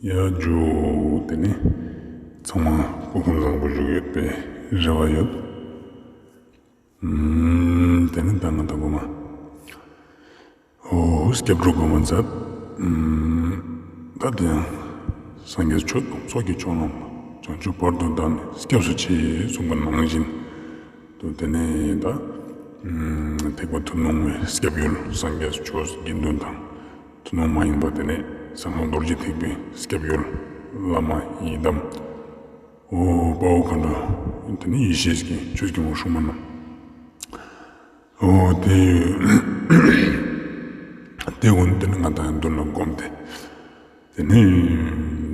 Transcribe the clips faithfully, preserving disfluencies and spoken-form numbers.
ཡ་ཇུ། དེ་ནེ་ཚང་མ་སྐུ་ཁམས་བཟང་པོ་བཞུགས་ཡོད་པའི་རེ་བ་ཡོད། ཨུམ། དེ་ནེ་ད་ང་ད་གོ་མ། ཨོ་སྐྱབས་འགྲོ་གོ་མ་མཛད། ཨུམ། ད་དེ་ཡང་སངས་རྒྱས་ཆོས་དང་ཚོགས་ཀྱི་མཆོག་རྣམས་ལ། བྱང་ཆུབ་བར་དུ་བདག་ནི་སྐྱབས་སུ་མཆི། གསུངས་པ་ནང་བཞིན་དུ། དེ་ནེ་ད་ཨུམ་ཐེག་པ་ཐུན་མོང་བའི་སྐྱབས་ཡུལ་སངས་རྒྱས་ཆོས་དགེ་འདུན་དང་། ཐུན་མོང་མ་ཡིན་པ་དེ་ནེ་གསང་སྔགས་རྡོ་རྗེ་ཐེག་པའི་སྐྱབས་ཡུལ་བླ་མ་ཡི་དམ། ཨོ་དཔའ་བོ་མཁའ་འགྲོ། དེ་ནེ་ཡེ་ཤེས་ཀྱི་ཆོས་ཀྱི་དབང་སྲུང་མ་རྣམས། ཨོ་དེ་དེ་ཀུན་དེ་ནེ་ང་དང་མདུན་ལ་བསྒོམས་ཏེ། དེ་ནེ་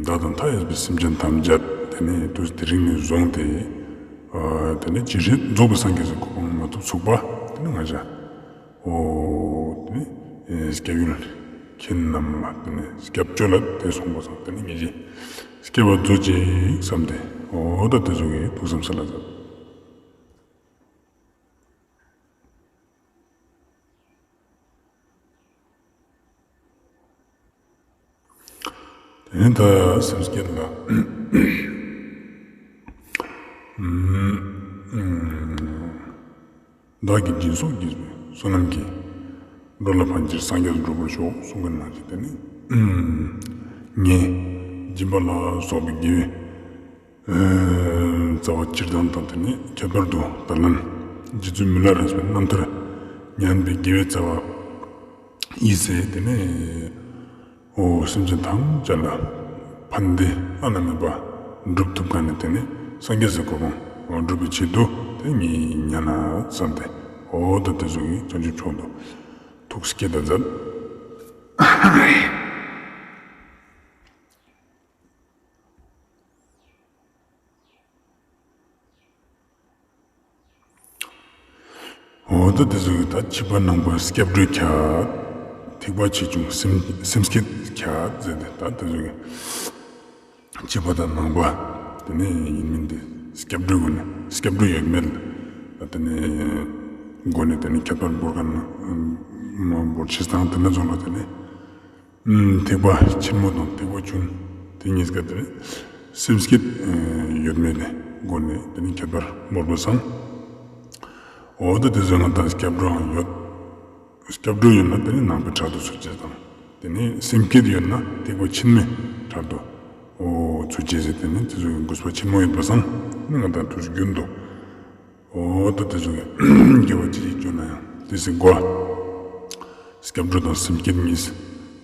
བདག་དང་མཐའ་ཡས་པའི་སེམས་ཅན་ཐམས་ཅད་དེ་ནེ་དུས་དེ་རིང་ནེ་བཟུང་སྟེ། ཨ་དེ་ནེ་ཇི་སྲིད་རྫོགས་པའི་སངས་རྒྱས་སི་གོ་འཕང་མ་ཐོབ་ཚུགས་པ་དེ་ནེ་ང་ཞ། ཨོ་དེ་ནེ་སྐྱབས་ཡུལ་ཁྱེད་རྣམས་ལ་དེ་ནེ་སྐྱབས་བཅོལ་ལ་དེ་གསུངས་པ་སང་དེ་ནེ་ངེད་ཀྱི་སྐྱབས་པ་མཛོད་ཅིག་བསམ་སྟེ། ཨོ་ད་དེ་ཟུག་གི་ཐུགས་བསམ་སལ་ལ་མཛད། དེ་ནེ་ད་སེམས་བསྐྱེད་ལ། ཨུམ། བདག་གིས་སྦྱིན་སོགས་བགྱིས་པའི་བསོད་ནམས་ཀྱིས། འགྲོ་ལ་ཕན་ཕྱིར་སངས་རྒྱས་འགྲུབ་པར་ཤོག་གསུངས་པ་ནང་བཞིན་དེ་ནེ། ཨུམ། ངས་སྦྱིན་པ་ལ་སོགས་པའི་དགེ་བའི་ཨ་རྩ་བ་སྤྱིར་བཏང་དང་། དེ་ནེ་ཁྱད་པར་དུ་ད་ལན་རྗེ་བཙུན་མི་ལ་རས་པའི་རྣམ་ཐར་ཉན་པའི་དགེ་བའི་རྩ་བ་ཡིས་ཟེར། དེ་ནེ་ཨོ་སེམས་ཅན་ཐམས་ཅད་ལ་ཕན་བདེ་བླ་ན་མེད་པ་སྒྲུབ་ཐུབ་མཁན་ནི་དེ་ནེ་སངས་རྒྱས་སི་གོ་འཕང་ཨོ་སྒྲུབ་པའི་ཆེད་དུ་དེ་ངས་ཉན་ན་བསམ་སྟེ། ཨོ་ད་དེ་ཟུག་གི་བྱང་ཆུབ་མཆོག་ཏུ་ཐུགས་བསྐྱེད་ད་མཛད། འོ་ད་དེ་ཟུག་གི་ད་ཕྱི་པ་ནང་པ་སྐྱབས་འགྲོའི་ཁྱད། ཐེག་པ་ཆེ་ཆུང་སེམས་སེམས་བསྐྱེད་ཁྱད་ཟེར་ཏེ། ད་དེ་ཟུག་གི་ཕྱི་པ་དང་ནང་པ་དེ་ནེ་ཡིན་མིན་དེ་སྐྱབས་འགྲོའི་སྒོ་ནས་སྐྱབས་འགྲོ་ཡོད་མེད་ལ་དེ་ནེ་སྒོ་ནས་དེ་ནེ་ཁྱད་པར་འབོར་མཁན་འབོར་ཆེ་སྟངས་དེ་ནེ་བཟུང་ལ་དེ་ནེ། ཐེག་པ་ཆེན་མོ་དང་ཐེག་པ་ཆུང་དེ་གཉིས་ཀ་དེ་ནེ་སེམས་བསྐྱེད་ཡོད་མེད་ལ་སྒོ་ནས་དེ་ནེ་ཁྱད་པར་འབོར་བ་སང་། འོ་ད་དེ་ཟུག་ང་དང་སྐྱབས་འགྲོའང་ཡོད། སྐྱབས་འགྲོ་ཡོད་ན་དེ་ནེ་ནང་པའི་དྲག་ཏུ་ཚུད་ཅེས་དང་། དེ་ནེ་སེམས་བསྐྱེད་ཡོད་ན་ཐེག་པ་ཆེན་མོའི་དྲག་ཏུ་འོ་ཚུད་ཅེས་ཟེར། དེ་ནེ་དེ་ཟུག་གི་གུས་པ་ཆེན་མོ་ཡོད་པ་སང་ནི་ང་དང་དུས་རྒྱུན་དུ། འོ་ད་དེ་ཟུག་གི་དགེ་བ་ཅི་ཞིག་བསྐྱོན་ན་ཡང་དེ་སི་འགོ་སྐྱབས་འགྲོ་དང་སེམས་བསྐྱེད་གཉིས་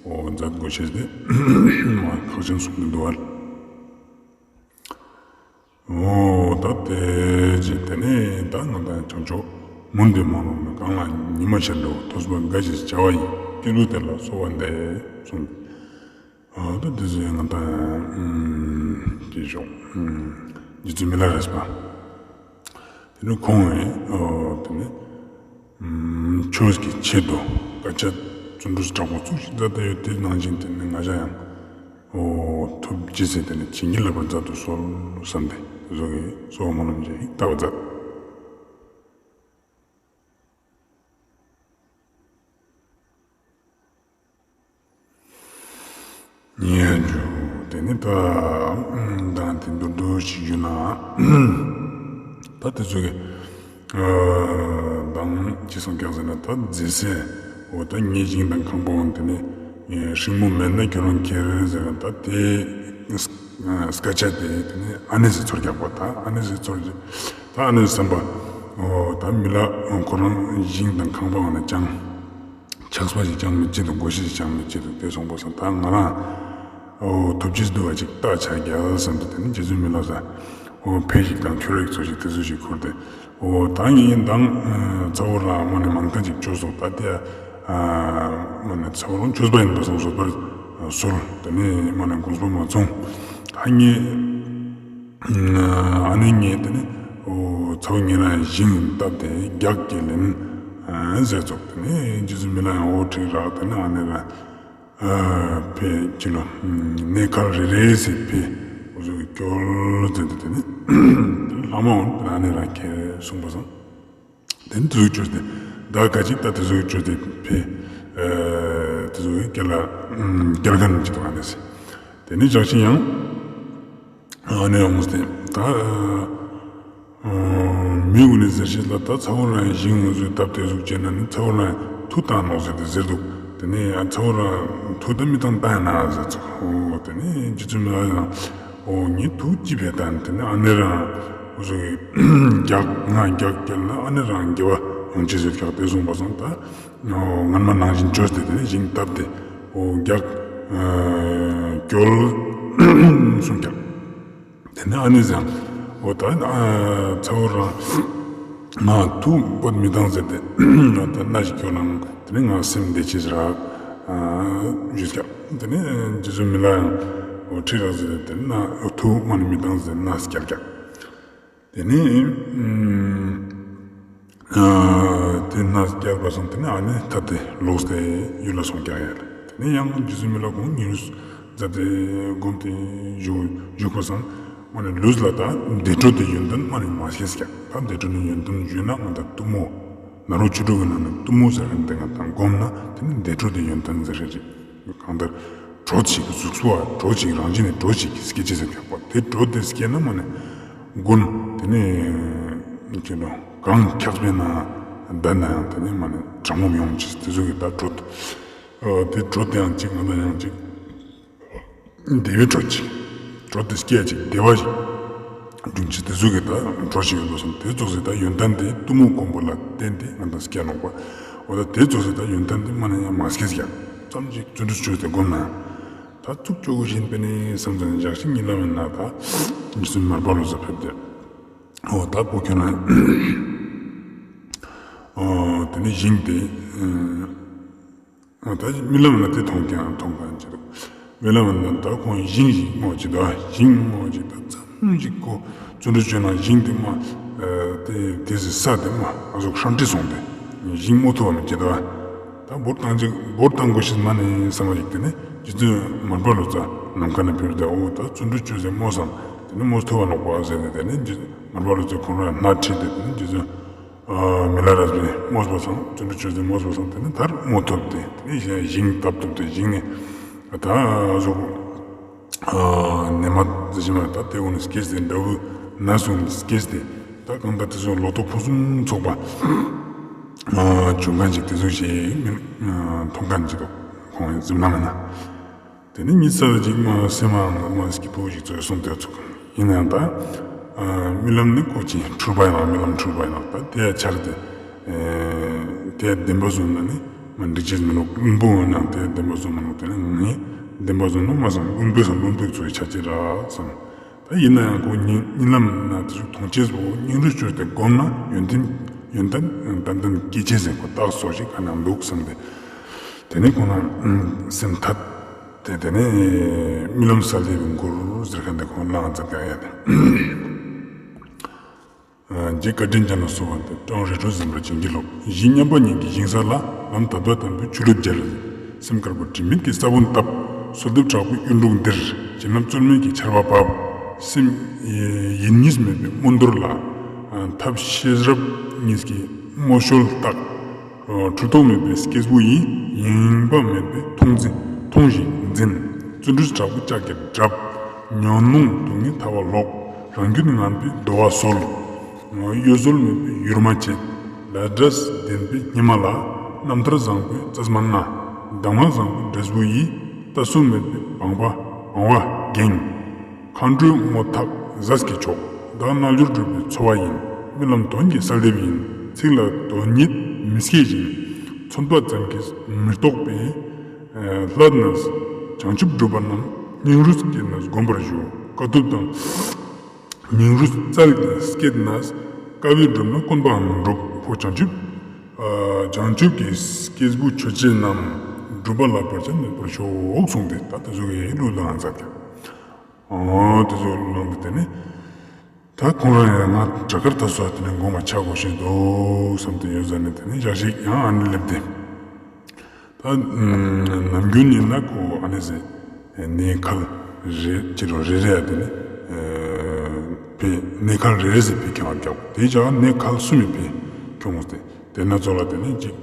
འོ་མཛད་དགོས་ཤེས་དེ་མ་ཁག་ཆེན་གསུངས་ཏེ་འདུག་པ། འོ་ད་དེ་ཅི་དེ་ནེ་ད་ང་དང་བྱང་ཕྱོགས་མུན་པའི་མ་ལོག་ནས། གང་ལ་ཉི་མ་ཤར་འདྲ་བ། ཐོས་པ་དགའ་ཞེས་བྱ་བ་ཡི། སྐྱེས་བུ་དེ་ལ་གསོལ་བ་འདེབས་གསུངས། འོ་ད་དེ་ཟུག་ང་དང་སྐྱེས་ཤོག་རྗེ་བཙུན་མི་ལ་རས་པ་དེ་ནེ་ཁོང་ངི་འོ་དེ་ནེ་ཆོས་ཀྱི་ཆེད་དུ་དཀའ་སྤྱད་བརྩོན་འགྲུས་དྲག་པོ་ཙུག་ཞིག་མཛད་དེ་ཡོད། དེ་ནང་བཞིན་དེ་ནེ་ང་ཞ་ཡང་འོ་ཐུགས་རྗེས་ཟེར་དེ་ནེ་བྱིན་གྱིས་བརླབ་པར་མཛད་དུ་གསོལ་བསམ་སྟེ་དེ་ཟུག་གི་གསོལ་བ་སྨོན་ལམ་ཞིག་བཏབ་པ་མཛད། ཉེ་རུ་དེ་ནེ་ད་མདང་དེ་མདོར་བསྡུས་ཤིག་ཞུ་ན། ད་དེ་ཟུག་གི་མདང་ཅི་གསུངས་ཀྱག་ཟེར་ན། ད་རྫི་སེ་འོ་ད་ངའི་ཞིང་དང་ཁང་པའང་དེ་ནེ་སྲིང་མོ་མེད་ན་ཁྱོད་རང་ཁྱེར་ཟེར་བ་ད་དེ་སྐད་ཆ་དེ་དེ་ནེ་ཨ་ནེ་སི་ཚོར་རྒྱག་པ། ད་ཨ་ནེ་སི་ཚོར་རྒྱག་ད་ཨ་ནེ་སི་བསམ་པ་འོ་ད་མི་ལ་ཁོ་རང་ཞིང་དང་ཁང་པའང་ནེ་ཅང་ཆགས་པ་ཞིག་ཅང་མི་བྱེད་དུ། དགོས་ཤེས་ཞིག་ཅང་མི་བྱེད་དུ། དེ་སོང་པ་སང་ད་ང་རང་འོ་ཐོབ་ཅེས་འདུག་པ་ཅིག་ལྟ་ཆ་རྒྱལ་བསམ་སྟེ་དེ་ནེ་རྗེ་བཙུན་མི་ལ་ས་འོ་ཕེ་ཞིག་དང་ཁྱོད་རིག་ཚོ་ཞིག་དེ་ཚོ་ཞིག་ཁུར་ཏེ་འོ་ད་ངས་མདང་ཚ་བོ་རང་མ་ནེ་མང་ཁ་ཅིག་བཅོས་སོང་། ད་དེ་མ་ནེ་ཚ་བོ་རང་བཅོས་པ་ཡིན་པ་སང་བཟོད་པར་གསོལ། དེ་ནེ་མ་ནེ་དགོངས་པ་མ་ཚོམས། ད་ངས་ཨ་ནེ་ངས་དེ་ནེ་འོ་ཚ་བོ་ཉེ་རང་ཞིང་བཏབ་སྟེ་རྒྱགས་ཀྱི་ལེན་ཟེར་ཙོགས། དེ་ནེ་རྗེ་བཙུན་མི་ལ་ཡང་འོ་ཁྲིད་རག་དེ་ནེ་ཨ་ནེ་རང་ཕེ་ཅི་ལོ་གནས་ཁར་རེ་རེ་ཟེར་ཕེ་འོ་ཟུག་གི་སྐྱོལ་ཟེར་ཏེ་དེ་ནེ་ལྷ་མོ་ཨ་ནེ་རང་ཁྱེར་གསུངས་པ་སང་། དེ་ནེ་དེ་ཟུག་བཅོས་ཏེ་ད་ག་ཅིག་ད་དེ་ཟུག་བཅོས་ཏེ་ཕེ་དེ་ཟུག་གི་སྐྱེལ་ལ་སྐྱེལ་མཁན་ཅིག་འདུག་ཨ་ནེ་སི། ཏེ་ནེ་ཞག་ཅིག་ཡང་ཨ་ནེ་ཡོངས་ཏེ་ད་མི་གུན་ནི་ཟེར་ཅེས་ལ་ད་ཚ་བོ་རང་ཞིང་ངུ་ཟུག་བཏབ་ཏེ་ཟུག་ཅེ་ན་ནི་ཚ་བོ་རང་ཐུ་ཏང་ནོག་ཟེར་ཏེ་ཟེར་དུག། ཏེ་ནེ་ཚ་བོ་རང་ཐུ་ད་མི་ཏང་ཏང་ན་ཟེར་ཚུག། འོ་ཏེ་ནེ་རྗེ་བཙུན་མི་ལ་ཡང་འོ་ངའི་ཐུ་ཅི་ཕི་ཏང་། ཏེ་ནེ་ཨ་ནེ་རང་འོ་ཟུག་གི་རྒྱགས་ང་རྒྱགས་སྐྱལ་ན་ཨ་ནེ་རང་དགེ་བ་ཡོང་ཅེས་ཟེར་ཀྱག་ཏེ་གསུངས་པ་སང་ད་སྔན་མ་ནང་བཞིན་བཅོས་ཏེ་ཏེ་ནེ་ཞིང་བཏབ་སྟེ་འོ་རྒྱགས་སྐྱོལ་གསུངས་ཀྱག། ཏེ་ནེ་ཨ་ནེ་ཟེར་འོ་ད་ཚ་བོ་རང་ང་ཐུ་བོད་མི་ཏང་ཟེར་ཏེ་ང་ད་ན་ཞིག་སྐྱོལ་ན་ཏེ་ནེ་ང་སེམས་བདེ་ཅེས་རག་ཞུས་ཀྱག། ཏེ་ནེ་རྗེ་བཙུན་མི་ལ་ཡང་འོ་ཁྲིད་རག་ཟེར་ཏེ་ན་ཐུ་མ་ནེ་མི་ཏང་ཟེར་ན་སྐྱལ་ཀྱག། ཏེ་ནེ་ཨ་ཏེ་ན་སྐྱལ་བ་སང་ཏེ་ནེ་ཨ་ནེ་ཐ་ཏེ་ལོགས་ཏེ་ཡུལ་ལ་སོང་ཀྱག་ཡ་ལེ། ཏེ་ནེ་ཡང་རྗེ་བཙུན་མི་ལ་ཁོང་ཉིན་རུ་མཛད་དེ་སྒོམ་སྟེ་བཞུགས་བཞུགས་པ་སང་མ་ནེ་ལུས་ལ་ད་བདེ་དྲོད་དེ་ཡོན་ཏན་མ་ནེ་མ་སྐྱེས་ཀྱག། ད་བདེ་དྲོད་ནི་ཡོན་ཏན་ཞུས་ན་ང་ད་གཏུམ་མོ་ནཱ་རོ་ཆོས་དྲུག་གི་ནང་ནེ་གཏུམ་མོ་ཟེར་ཁན་ཏེ་ང་ད་སྒོམ་ན་ཏེ་ནེ་བདེ་དྲོད་དེ་ཡོན་ཏན་ཟེར་རེ་རེ། གང་ལྟར་དྲོད་ཅིག་གཟུགས་པོ་དྲོད་ཅིག་རང་བཞིན་ནི་དྲོད་ཅིག་སྐྱེ་ཅེས་ཟེར་ཀྱག་པ། ཏེ་དྲོད་དེ་སྐྱེས་ན་མ་ནེ་མགོན་ཏེ་ནེ་ཅི་ནོ་གང་འཁྱགས་པའི་ནང་བསྡད་ན་ཡང་ཏེ་ནེ་མ་ནེ་གྲང་མོ་མི་ཡོང་ཅེས་ཏེ་ཟུག་གི་ད་དྲོད་ཨ་ཏེ་དྲོད་དེ་ཡང་ཅིག་ང་ད་ཡང་ཅིག་བདེ་བའི་དྲོད་ཅིག་དྲོད་དེ་སྐྱེ་ཅིག་བདེ་བ་ཞིག་འབྱུང་ཅེས་ཏེ་ཟུག་གི་ད་དྲོད་ཅིག་ཡོད་དོ་སམ། ཏེ་ཙོགས་སི་ད་ཡོན་ཏན་དེ་གཏུམ་མོ་སྒོམ་པ་ལ་བརྟེན་ཏེ་ང་ད་སྐྱེ་ནོག་པ། འོ་ད་ཏེ་ཙོགས་སི་ད་ཡོན་ཏན་དེ་མ་ནེ་ཡང་མ་སྐྱེས་ཀྱག། ཙམ་ཅིག་བརྩོན་འགྲུས་བཅོས་ཏེ་སྒོམ་ན་ད་ཚུགས་ཅོ་གོ་ཞིག་ཨིན་པས་ནེ་སམ་ཙང་ཞག་ཅིག་ཉི་ལམ་ན་ད་རྗེ་བཙུན་མར་པ་ལོ་ཙཱ་ཕེབས་ཏེ་འོ་ད་བོ་ཁྱོད་ན་འོ་ཏེ་ནེ་ཞིང་དེ་འོ་ད་རྨི་ལམ་ན་ཏེ་མཐོང་ཀྱང་མཐོང་ཁན་ཅིག་འདུག། རྨི་ལམ་ན་ད་ཁོང་ཞིང་ཞིག་མོ་ཅིག་འདུག། ཞིང་མོ་ཅིག་ད་ཙམ་ཞིག་ཁོ་བརྩོན་འགྲུས་བཅོས་ན་ཞིང་དེ་མ་ཏེ་ཏེ་ཟི་ས་དེ་མ་ཨ་ཟུག་ཧྲང་ཏེ་སོང་སྟེ་ཞིང་མོ་ཐུབ་བ་མི་ཅིག་འདུག། ད་བོར་ཏང་ཅིག་བོར་ཏང་གོ་ཤེས་མ་ནེ་སམ་ཞིག་ཏེ་ནེ་རྗེ་བཙུན་མར་པ་ལོ་ཙཱ་ནམ་མཁའ་ནེ་ཕེབས་ཏེ་འོ་ད་བརྩོན་འགྲུས་བཅོས་ཟེར་མོ་སམ་ཏེ་ནེ་མོ་ཐུབ་བ་ནོག་པ་ཟེར་ཏེ་ཏེ་ནེ་མར་པ་ལོ་ཙཱ་ཁོང་རང་སྣ་ཁྲིད་དེ་ཏེ་ནེ་རྗེ་བཙུན་མི་ལ་རས་པའི་མོས་པ་སང་བརྩོན་འགྲུས་བཅོས་ཏེ་མོས་པ་སང་ཏེ་ནེ་ད་མོ་ཐུབ་སྟེ་ཏེ་ནེ་ཞིང་བཏབ་ཐུབ་སྟེ་ཞིང་ནེ་ད་ཟུག་ནེ་མ་ཟེར་ཞིག་མ་ད་ཏེ་གུན་སྐྱེས་ཏེ་འདྲ་བུ་ན་སུ་སྐྱེས་ཏེ་ད་གང་ད་ཏེ་ཟུག་ལོ་ཏོག་ཕུན་སུམ་ཚོགས་པ་བྱུང་ཁན་ཅིག་ཏེ་ཟུག་ཞིག་མཐོང་ཁན་ཅིག་འདུག་ཁོང་གཟིམ་ལམ་ན། ཏེ་ནེ་ཉི་ཚེ་ཅིག་མ་སེམས་མ་མ་སྐྱིད་པོ་ཞིག་ཙོགས་སོང་སྟེ་ཚུགས། ཨིན་ནའང་ད་རྨི་ལམ་ནི་ཁོ་ཅི་འཁྲུལ་པ་ཡིན་ནོག། རྨི་ལམ་འཁྲུལ་པ་ཡིན་ནོག། ད་ཏེ་ཡ་ཆར་ཏེ་ཏེ་ཡ་བདེན་པ་བཟུང་ན་ནི་མ་འགྲིག་ཅེས་མི་ནོག། བླུན་པོ་ཡིན་ནའང་ཏེ་ཡ་བདེན་པ་བཟུང་མི་ནོག། ཏེ་ནེ་ངས་བདེན་པ་བཟུང་ན་མ་སང་བླུན་པོས་སང་བླུན་པོའི་ཚོགས་ཆ་ཅེས་རག་སམ། ད་ཡིན་ནའང་ཁོ་རྨི་ལམ་ན་ཏེ་ཚོ་མཐོང་ཅེས་པོ་སྙིང་རུས་བཅོས་ཏེ་སྒོམ་ན་ཡོན་ཏན་ཡོན་ཏན་ཏན་ཏན་སྐྱེ་ཅེས་ཟེར་ཁོ་རྟགས་སོ་ཞིག་ག་ནང་འདུག་སམ་སྟེ། ཏེ་ནེ་ཁོང་ན་སེམས་ཐད་དེ་ཏེ་ནེ་རྨི་ལམ་གསལ་འདེབས་མགུར་ཟེར་ཁན་དེ་ཁོང་ལ་ང་ཚ་ག་ཡ་ཏེ། རྗེ་བཀའ་དྲིན་ཅན་ལ་གསོལ་བ་འདེབས། ཀྲོང་རི་ཁྲོད་འཛིན་པ་བྱིན་གྱིས་རློབས། གཞི་མཉམ་པ་ཉིད་ཀྱི་ཞིང་ས་ལ། ལམ་དད་པ་དམ་པའི་ཆུ་ལུད་སྦྱར། སེམས་དཀར་པོ་དྲི་མེད་ཀྱི་ས་བོན་བཏབ། གསོལ་འདེབས་དྲག་པོའི་གཡུ་འབྲུག་འདིར། བྱིན་རླབས་རྩོལ་མེད་ཀྱི་ཆར་པ་བབས། སེམས་ཡེངས་གཉིས་མེད་པའི་མངོན་རྟོགས་ལ། ཐབས་ཤེས་རབ་གཉིས་ཀྱི་རྨོ་ཞོལ་བཏགས། འཁྲུལ་རྟོག་མེད་པའི་སྐྱེས་བུ་ཡིས། ཡེངས་པ་མེད་པའི་མཐོང་འཛིན་མཐོང་ཞིང་འཛིན། བརྩོན་འགྲུས་དྲག་པོས་ལྕགས་ཀྱུས་བྲབ། ཉོན་མོངས་དུག་ལྔའི་ཐལ་བ་ལོག། རང་རྒྱུད་ངན་པའི་གདོལ་བ་སོལ། གཡོ་ཟོལ་མེད་པའི་ཡུར་མ་བྱེད། ལས་འབྲས་བདེན་པའི་སྙེ་མ་ལ། རྣམ་ཐར་བཟང་པོའི་རྩེ་མ་ལྔ། གདམས་ངག་བཟང་པོའི་འབྲས་བུ་ཡིས། ལྟ་ཚུལ་མེད་པའི་བང་བ་བང་བ་འགེངས། མཁའ་འགྲོའི་ངོ་ཐག་ཟས་ཀྱི་མཆོག། བདག་རྣལ་འབྱོར་སྒྲུབ་པའི་འཚོ་བ་ཡིན། རྨི་ལམ་དོན་གྱི་གསལ་འདེབས་ཡིན། ཚིག་ལ་དོན་ཉིད་མི་སྐྱེ་ཞིང་། མཚོན་པ་ཙམ་གྱིས་མི་རྟོགས་པས། ལྷད་ནས་བྱང་ཆུབ་སྒྲུབ་པ་རྣམས། སྙིང་རུས་བསྐྱེད་ནས་བསྒོམ་པར་ཞུ། དཀའ་ཐུབ་དང་སྙིང་རུས་རྩལ་གྱིས་བསྐྱེད་ནས། དཀའ་བས་བསྒྲུབས་ན་དཀོན་པའང་འགྲུབ། འཕོ་བྱང་ཆུབ་བྱང་ཆུབ་ཀྱི་སྐྱེས་བུ་ཆོས་ཅན་རྣམས། སྒྲུབ་པ་ལ་བར་ཆད་མེད་པར་ཤོག་གསུངས་ཏེ་ད་ཏེ་ཟུག་གི་གླུ་ལ་ང་ཚ་ཀྱང་། འོ་ཏེ་ཚོ་ལོངས་ཏེ་ཏེ་ནེ་ད་ཁོང་རང་ཡང་ང་བྲག་དཀར་ད་སོ་ཏེ་ནེ་དགོངས་པ་ཆ་དགོས་ཤེས་འདུག་བསམ་སྟེ་ཡོད་ཟ་ནེ་ཏེ་ནེ་ཞག་ཞིག་ཡང་ཨ་ནེ་སླེབས་ཏེ་ད་ནམ་རྒྱུན་ཡིན་ན་ཁོ་ཨ་ནེ་ཟེ་གནས་ཁལ་རེ་ཅི་རོ་རེ་རེ་ཡ་ཏེ་ནེ་ཕེ་གནས་ཁལ་རེ་རེ་ཟེ་ཕེ་ཁྱོང་བ་རྒྱག་ཏེ་ཅག་གནས་ཁལ་གསུམ་མི་ཕེ་ཁྱོང་སྟེ་ཏེ་ན་ཚོ་ལ་ཏེ་ནེ་ཅིག་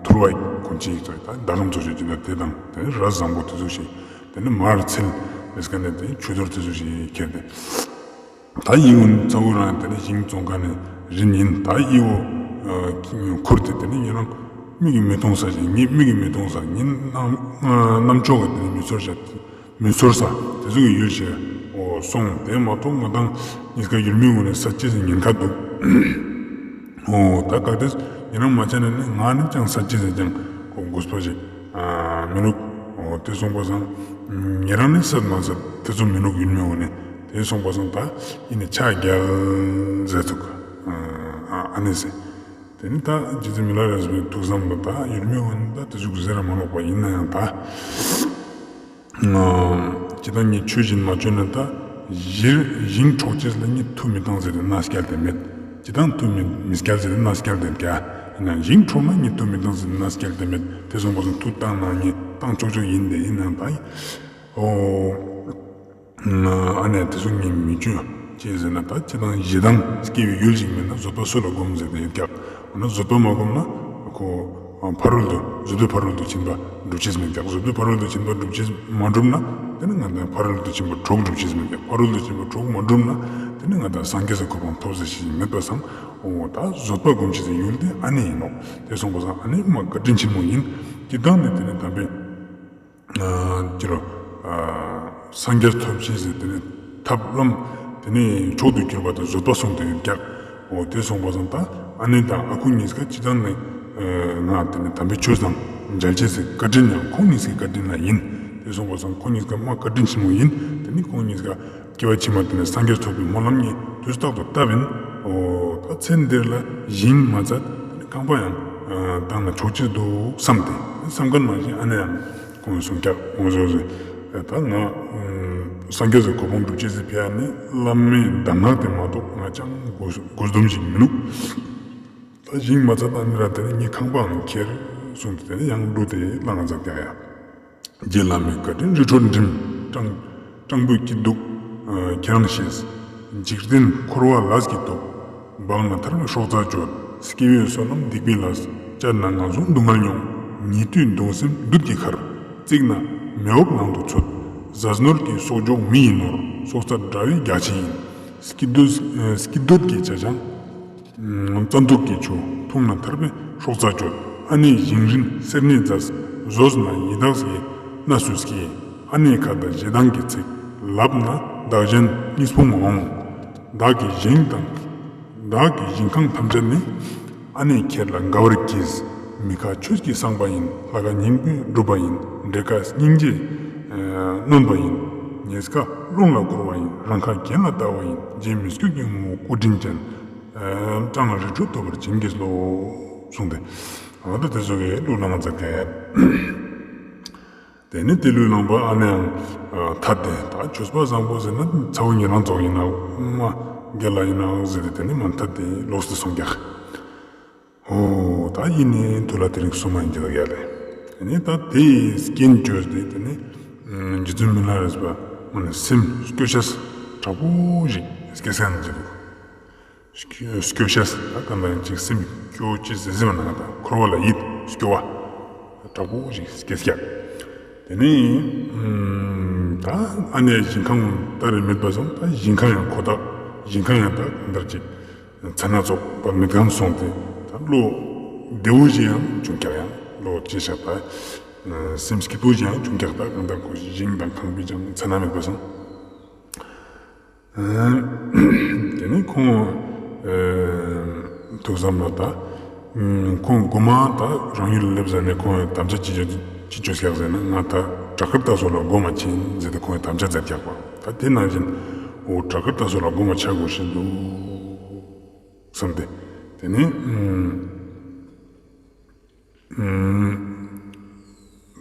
ཐུར་བ་གོན་ཆས་ཡིག་ཚོགས་ད་ཟླ་གམ་ཚོགས་ཆས་ཅི་ད་དེ་དང་དེ་ནེ་ར་བཟང་པོ་དེ་ཚོ་ཞིག་ དེ་ནི་མར་ཚིལ་མེད་ཀ་ནས་དེ་ཆུ་གཏོར་དེ་ཚོ་ཞིག་ཁྱེར་ཏེ། ད་ཡི་བོ་ཚ་བོ་རང་དེ་ནི་ཞིང་བཙོང་མཁན་ནི་རིན་ཡིན། ད་ཡི་བོ་ཁུར་ཏེ་དེ་ནི་ཉེ་རང་མིག་གིས་མི་མཐོང་ས་ཞིག་ཉེ་མིག་གིས་མི་མཐོང་ས་ཉེ་རྣམ་རྣམ་ཅོག་གི་དེ་ནི་མི་ཚོར་ས་མི་ཚོར་ས་དེ་ཚོ་གི་ཡུལ་ཞིག་འོ་སོང་། དེ་མ་གཏོགས་ང་དང་ཉིས་ཀ་ཡུལ་མི་ངོ་ནས་ས་ཅི་ཟིག་ཉེན་ཁ་འདུག་འོ་ད་ག་དེ་ཉེ་རང་མ་ཆ་ནས་ནི་ང་ནི་ཅང་ས་ཅི་ཟིག་ཅང་གོ་དགོས་པ་ཞིག་མི་འདུག་འོ་དེ་སོང་པ་སང་ཉེ་རང་ནི་སད་མ་སད་དེ་ཚོ་མི་འདུག་ཡུལ་མི་ངོ་ནས། དེ་སོང་པ་སང་ད་ཡིན་ནི་ཆ་རྒྱལ་ཟེར་ཚུགས་ཨ་ནི་ཟེར། དེ་ནི་ད་རྗེ་བཙུན་མི་ལ་རས་པའི་ཐུགས་བསམ་ལ་ད་ཡུལ་མི་ངོ་ནས་ད་དེ་ཟུག་ཟེར་ར་མ་ནོག་པ། ཡིན་ན་ཡང་ད་ཅི་ད་ངས་ཆོས་བཞིན་མ་བཅོས་ན་ད་ཞིང་འཕྲོག་ཅེས་ལ་ངས་མཐུ་མི་བཏང་ཟེར་ཏེ་མནའ་བསྐྱལ་ཏེ་མེད། ཅི་ད་མཐུ་མི་མི་བསྐྱལ་ཟེར་ཏེ་མནའ་བསྐྱལ་ཏེ་ཀྱ་ཡིན་ན་ཞིང་འཕྲོག་ན་ངས་མཐུ་མི་བཏང་ཟེར་ཏེ་མནའ་བསྐྱལ་ཏེ་མེད། དེ་སོང་པ་སང་མཐུ་བཏང་ན་ངས་བཏང་ཆོག་ཆོག་ཡིན། དེ་ཡིན་ན་ད་ཨོ། ཨ་ནི་དེ་ཚོ་ངས་མི་བཅོས། ཅི་ཟེར་ན་ད་ཅི་དང་ཞེ་སྡང་སྐྱེ་བའི་ཡུལ་ཞིག་མེད་ན་བཟོད་པ་སུ་ལ་སྒོམ་ཟེར་ཏེ་ཡོད་ཀྱག་འོ་ན་བཟོད་པ་མ་སྒོམ་ན་ཁོ་ཕ་རོལ་ཏུ་བཟོད་པའི་ཕ་རོལ་ཏུ་ཕྱིན་པ་སྒྲུབ་ཅེས་མེད་ཀྱག་བཟོད་པའི་ཕ་རོལ་ཏུ་ཕྱིན་པ་སྒྲུབ་ཅེས་མ་སྒྲུབ་ན་དེ་ནི་ང་དང་ཕ་རོལ་ཏུ་ཕྱིན་པ་གྲོགས་སྒྲུབ་ཅེས་མེད་ཀྱག་ཕ་རོལ་ཏུ་ཕྱིན་པ་གྲོགས་མ་སྒྲུབ་ན་དེ་ནི་ང་དང་སངས་རྒྱས་སི་གོ་འཕང་ཐོབ་ཟེར་ཞིག་མེད་པ་སང་། འོ་ད་བཟོད་པ་སྒོམ་ཅེས་སི་ཡུལ་དེ་ཨ་ནི་ཡིན་ནོག་དེ་སོང་པ་སང་ཨ་ནི་མ་བཀའ་དྲིན་ཆེན་མོ་ཡིན། ཅི་དང་ནི་དེ་ནི་དམ་པའི་ཅི་རོ། སངས་རྒྱས་ཐོབ་ཅེས་ཟེར་དེ་ནི་ཐབས་ལམ་དེ་ནི་མཆོག་ཏུ་གྱུར་པ་དང་བཟོད་པ་གསུངས་ཏེ་ཡོད་ཀྱག་འོ་དེ་སོང་པ་སང་ད་ཨ་ནི་དང་ཨ་ཁུ་གཉིས་ཀ་ཅི་དང་ནི་ང་དེ་ནི་དམ་པའི་ཆོས་དང་མཇལ་ཅེས་སི་བཀའ་དྲིན་ཡང་ཁོང་གཉིས་ཀའི་བཀའ་དྲིན་ལ་ཡིན། དེ་སོང་པ་སང་ཁོང་གཉིས་ཀ་མ་བཀའ་དྲིན་ཆེན་མོ་ཡིན། དེ་ནི་ཁོང་གཉིས་ཀ་སྐྱེ་བ་ཕྱི་མ་དེ་ནི་སངས་རྒྱས་ཐོབ་པའི་སྨོན་ལམ་གྱི་དུས་རྟག་ཏུ་བཏབ་ཡིན། འོ་ད་ཚེ་འདིར་ལ་ཞིང་མ་ཚད་ཁང་པ་ཡང་བཏང་ན་ཆོག་ཅེས་འདུག་བསམ་སྟེ་བསམ་མཁན་མ་ཞིག་ཨ་ནི་ཡང་ཁོང་གསུང་ཀྱག་འོ་ཟོ་ཟོ་ད་ང་སངས་རྒྱས་སི་གོ་འཕང་སྒྲུབ་ཅེས་སི་ཕི་ཡ་ནི་བླ་མའི་གདམས་ངག་དེ་མ་གཏོགས་ང་ཅང་དགོས་དགོས་དོན་ཞིག་མི་འདུག་ད་ཞིང་མ་ཚད་ཨ་ནི་ར་དེ་ནི་ངའི་ཁང་པའང་ཁྱེར་གསུངས་ཏེ་དེ་ནི་ཡང་གླུ་དེ་བླངས་མཛད་ཀྱག་ཡ། རྗེ་བླ་མའི་བཀའ་དྲིན་རི་ཁྲོད་འགྲིམ། སྤྲང་སྤྲང་པོའི་སྐྱིད་སྡུག་ཁྱེད་རང་ཤེས། འཇིག་རྟེན་འཁོར་བ་ལས་ཀྱི་སྟོབས། སྦགས་ན་ཐར་པའི་སྲོག་རྩ་གཅོད། སྐྱེ་བོའི་བསོད་ནམས་སྡིག་པའི་ལས། བཅད་ན་ངན་སོང་སྡུག་བསྔལ་མྱོང་། ཉེ་དུའི་གདུང་སེམས་བདུད་ཀྱི་མཁར། བརྩིགས་ན་མེ་འོབས་ནང་དུ་ཚུད། ཟས་ནོར་གྱི་གསོག་འཇོག་མི་ཡི་ནོར། སྲོག་རྩ་དགྲ་བོའི་རྒྱགས་ཕྱེ་ཡིན། སྐྱིད་སྡུག་སྐྱིད་སྡུག་གི་བྱ་བྱང་། བཙན་དུག་གི་ཆུ་འཐུང་ན་ཐར་པའི་སྲོག་རྩ་གཅོད། ཨ་ནེའི་ཞིང་རིན་གསེར་ནི་རྫས། ཟོས་ན་ཡི་དྭགས་ཀྱི་མནའ་སུ་སྐྱེལ། ཨ་ནེའི་ཁ་དང་ཞེ་སྡང་གི་ཚིག་ལབ་ན་བདག་གཞན་གཉིས་ཕུང་འོང་། བདག་གི་ཞིང་དང་བདག་གི་ཞིང་ཁང་ཐམས་ཅད་ནི། ཨ་ནེ་ཁྱེད་ལ་དགའ་བར་གྱིས། མི་ཁ་ཆོས་ཀྱི་བསངས་པ་ཡིན། ལྷ་ཁ་སྙིང་པོའི་སྒྲུབ་པ་ཡིན། འདྲེ་ཁ་སྙིང་རྗེའི་གནོན་པ་ཡིན། ཉེས་ཁ་རླུང་ལ་བསྐུར་བ་ཡིན། རང་ཁ་གྱེན་ལ་བལྟ་བ་ཡིན། རྗེ་མི་བསྐྱོད་ཀྱི་ངོ་བོ་སྐུ་དྲིན་ཅན། སྤྲང་རི་ཁྲོད་ཐོབ་པར་བྱིན་གྱིས་རློབས། གསུངས་ཏེ། འོ་ད་དེ་ཚོ་གི་གླུ་བླངས་མཛད་དེ། དེ་ནི་དེ་གླུ་བླངས་པ་ཨ་ནེའང་ཐད་དེ་ད་ཆོས་པ་བཟང་པོ་ཟེར་ན་ཚ་བོ་ཉེ་རང་ཙོགས་ཡིན་ན་མ་རྒན་ལ་ཡིན་ནའང་ཟེར་ཏེ་དེ་ནི་མ་ཐད་དེ་ལོགས་ཏེ་སོང་ཀྱག་འོ་ད་ཡིན་ནི་དུ་ལ་དེ་རིང་སོ་མ་ཡིན་གྱི་ལ་ཡ་ལེ། དེ་ནི་ད་དེའི་རྐྱེན་བཅོས་ཏེ་དེ་ནི་རྗེ་བཙུན་མི་ལ་རས་པ་མ་ནི་སེམས་སྐྱོ་ཤས་དྲག་པོ་ཞིག་སྐྱེས་སེ་ན་ཟེར་འདུག་སྐྱོ་ཤས་ད་གང་ལྟར་ཅིག་སེམས་སྐྱོ་ཅི་ཟེར་ཟེར་བ་ན་ད་འཁོར་བ་ལ་ཡིད་སྐྱོ་བ་དྲག་པོ་ཞིག་སྐྱེས་ཀྱག་དེ་ནི་ད་ཨ་ནེ་ཞིང་ཁང་ད་རེ་མེད་པ་སོང་། ད་ཞིང་ཁང་ཡང་ཁོ་ཐག་ཞིང་ཁང་ཡང་ད་གང་ལྟར་ཅིག་ཚ་ན་ཙོགས་པ་མེད་ཁང་སོང་སྟེ་ད་བློ་བདེ་བོ་ཞིག་ཡང་བྱུང་ཀྱག་ཡང་བློ་ཅི་བྱ་ད་སེམས་སྐྱིད་པོ་ཞིག་ཡང་བྱུང་ཀྱག་ད་གང་ལྟར་ཁོ་ཞིང་དང་ཁང་པའི་ཅང་ཚ་ན་མེད་པ་སོང་། དེ་ནི་ཁོང་ཐུགས་བསམ་ལ་ད་ཁོང་གོ་མ་ད་རང་ཡུལ་ལ་སླེབས་ཟ་ནས་ཁོང་དམ་བཅའ་ཅི་ཅོ་ཅི་ཅོས་ཀྱག་ཟེར་ན་ང་ད་བྲག་དཀར་རྟ་ཟོ་ལ་སྒོམ་མ་ཕྱིན་ཟེར་ཏེ་ཁོང་དམ་བཅའ་མཛད་ཀྱག་པ། ད་དེ་ནང་བཞིན་འོ་བྲག་དཀར་རྟ་ཟོ་ལ་སྒོམ་མ་ཆ་དགོས་ཤེས་འདུག་བསམ་སྟེ་དེ་ནི་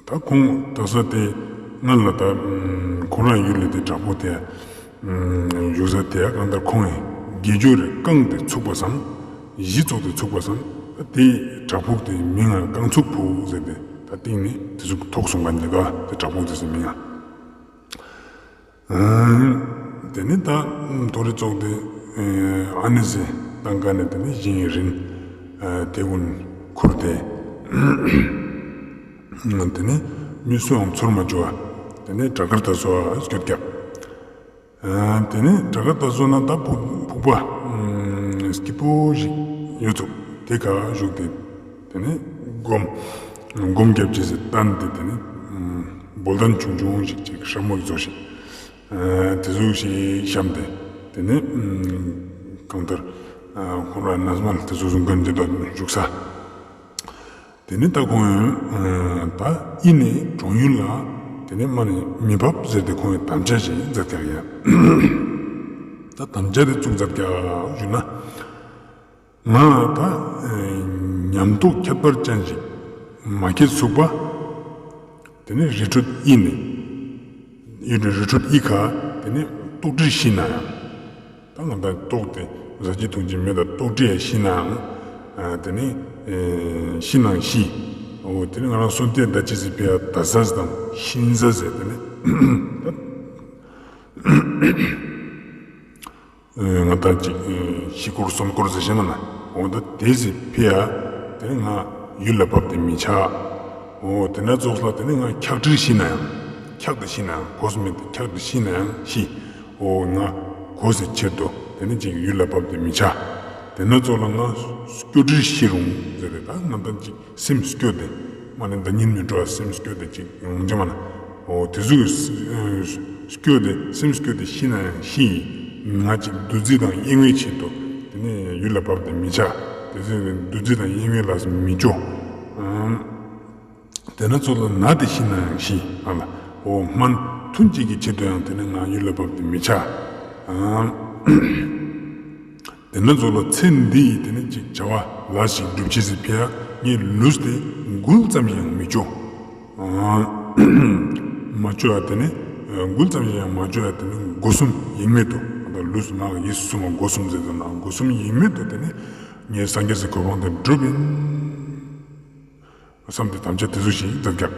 ད་ཁོང་ད་ས་དེ་སྔར་ལ་ད་ཁོང་རང་ཡུལ་ལ་དེ་བྲག་ཕུག་དེ་བཞུགས་ས་དེ་གང་ལྟར་ཁོང་ཡི་དགེ་སྦྱོར་རེ་བསྐངས་ཏེ་ཚུགས་པ་སང་གཞི་བཙུགས་ཏེ་ཚུགས་པ་སང་དེ་བྲག་ཕུག་དེ་མིང་ང་བསྐངས་ཚུགས་ཕུག་ཟེར་ཏེ་ད་སྟེང་ནས་དེ་ཚུགས་ཐོག་སོང་ག་འདི་ག་དེ་བྲག་ཕུག་དེ་ཟེར་མིང་ང་། དེ་ནི་ད་དོ་རི་ཙོགས་དེ་ཨ་ནི་ཟེ་བཏང་ག་ནས་དེ་ནི་ཞིང་ཡི་རིན་དེ་ཀུན་ཁུར་ཏེ་དེ་ནི་མི་སུའང་ཚོར་མ་བཅུག་པ་ དེ་ནས་བྲག་དཀར་ད་སོ་ཨ་སྐྱོད་རྒྱབ། ཨ་དེ་ནས་བྲག་དཀར་ད་སོ་ན་ད་ཕུག་ཕུག་པ་ཨམ་སྐྱིད་པོ་ཞིག་ཡོད་ཚུག། དེ་ཁ་བཞུགས་ཏེ་དེ་ནས་སྒོམ་སྒོམ་རྒྱབ་ཅེས་སི་སྟན་ཏེ་དེ་ནས་ཨམ་འབོལ་གདན་ཆུང་ཆུང་ཞིག་ཅིག་སྲ་མོ་ཞིག་བཟོ་ཞིག། ཨ་དེ་ཟུག་ཞིག་བཤམས་ཏེ་དེ་ནས་ཨམ་གང་ལྟར་ཨ་ཁོ་རང་ནས་མ་དེ་ཟུག་བཟུང་མཁན་དེ་དག་བཞུགས་ས། དེ་ནས་ད་ཁོང་ཨ་ད་ཨི་ནས་གྲོང་ཡུལ་ལ་དེ་ནས་མ་ནས་མི་ཕབ་ཟེར་ཏེ་ཁོང་དམ་བཅའ་ཞིག་མཛད་ཀྱག་ཡ། ད་དམ་བཅའ་དེ་ཙུག་མཛད་ཀྱག་ཞུ་ན། ང་ད་ཨ་ཉམས་རྟོགས་ཁྱད་པར་ཅན་ཞིག་མ་སྐྱེས་ཚུག་པ། དེ་ནས་རི་ཁྲོད་ཨི་ནས་ཡུལ་རི་ཁྲོད་ཨི་ཁ་དེ་ནས་རྟོག་སྒྲིལ་ཤི་ན་ཡང་། ད་ང་དང་རྟོག་སྟེ་ཟ་ཅིག་འཐུང་ཅིག་མེད་ད་རྟོག་སྒྲིལ་ཡང་ཤི་ན་ཡང་། ཨ་དེ་ནས་ཨེ་ཤི་ན་ཤི། འོ་དེ་ནས་ང་རང་གསོན་ཏེ་ད་ཅི་ཟེར་ཕི་ཡ་ད་ཟ་དང་ཤིན་ཟ་ཟེར་དེ་ནས་ད་ཨེ་ང་དང་ཅིག་ཨེ་ཤི་སྐོར་གསོན་སྐོར་ཟེར་ཤེས་མ་ན། འོ་ད་དེ་ཟེར་ཕི་ཡ་དེ་ནས་ང་ཡུལ་ལ་བབས་ཏེ་མི་ཆ། འོ་དེ་ན་ཙོགས་ལ་དེ་ནས་ང་འཁྱག་སྒྲིལ་ཤི་ན་ཡང་འཁྱག་ཏེ་ཤི་ན་ཡང་གོས་མེད་དེ་འཁྱག་ཏེ་ཤི་ན་ཡང་ཤི། འོ་ང་གོས་སི་ཆེད་དུ་དེ་ནས་ཅིག་ཡུལ་ལ་བབས་ཏེ་མི་ཆ། དེ་ན་ཙོགས་ལ་ང་སྐྱོ་སྒྲིལ་ཤི་རུང་ཟེར་ཏེ་ད་ང་དང་ཅིག་སེམས་སྐྱོ་སྟེ་མ་ནི་ད་ཉིན་མི་འགྲོ་བ་སེམས་སྐྱོ་སྟེ་ཅིག་ཡོང་ཅེས་མ་ན། འོ་དེ་ཟུག་གི་སྐྱོ་སྟེ་སེམས་སྐྱོ་སྟེ་ཤི་ན་ཡང་ཤི། ང་ཅིག་འདུ་འཛི་དང་གཡེང་བའི་ཆེད་དུ་དེ་ནས་ཡུལ་ལ་བབས་ཏེ་མི་ཆ། དེ་ཟུག་གི་འདུ་འཛི་དང་གཡེང་བའི་ལས་མི་ཅོ། ཨམ། དེ་ན་ཙོགས་ལ་ན་སྟེ་ཤི་ན་ཡང་ཤི་ཨ་ལ། འོ་སྨན་ཐུན་གཅིག་གི་ཆེད་དུ་ཡང་དེ་ནས་ང་ཡུལ་ལ་བབས་ཏེ་མི་ཆ། ཨམ། དེ་ན་ཙོགས་ལ་ཚེ་འདི་ཡི་དེ་ནས་ཅིག་བྱ་བ་ལས་ཤིག་སྒྲུབ་ཅེས་སི་ཕི་ཡ་ངས་ལུས་ཏེ་མགུལ་ཙམ་ཡང་མི་ཅོ། ཨ་མ་ཅོ་ཡ་དེ་ནས་མགུལ་ཙམ་ཡང་མ་ཅོ་ཡ་དེ་ནས་སྒོ་གསུམ་ཡེངས་མེད་དུ་ད་ལུས་ངག་ཡིད་གསུམ་སྒོ་གསུམ་ཟེར་ན་སྒོ་གསུམ་ཡེངས་མེད་དུ་དེ་ནས་ངས་སངས་རྒྱས་སི་གོ་འཕང་དེ་འགྲུབ་ཡིན། བསམ་སྟེ་དམ་བཅའ་དེ་ཟུག་ཞིག་མཛད་ཀྱག།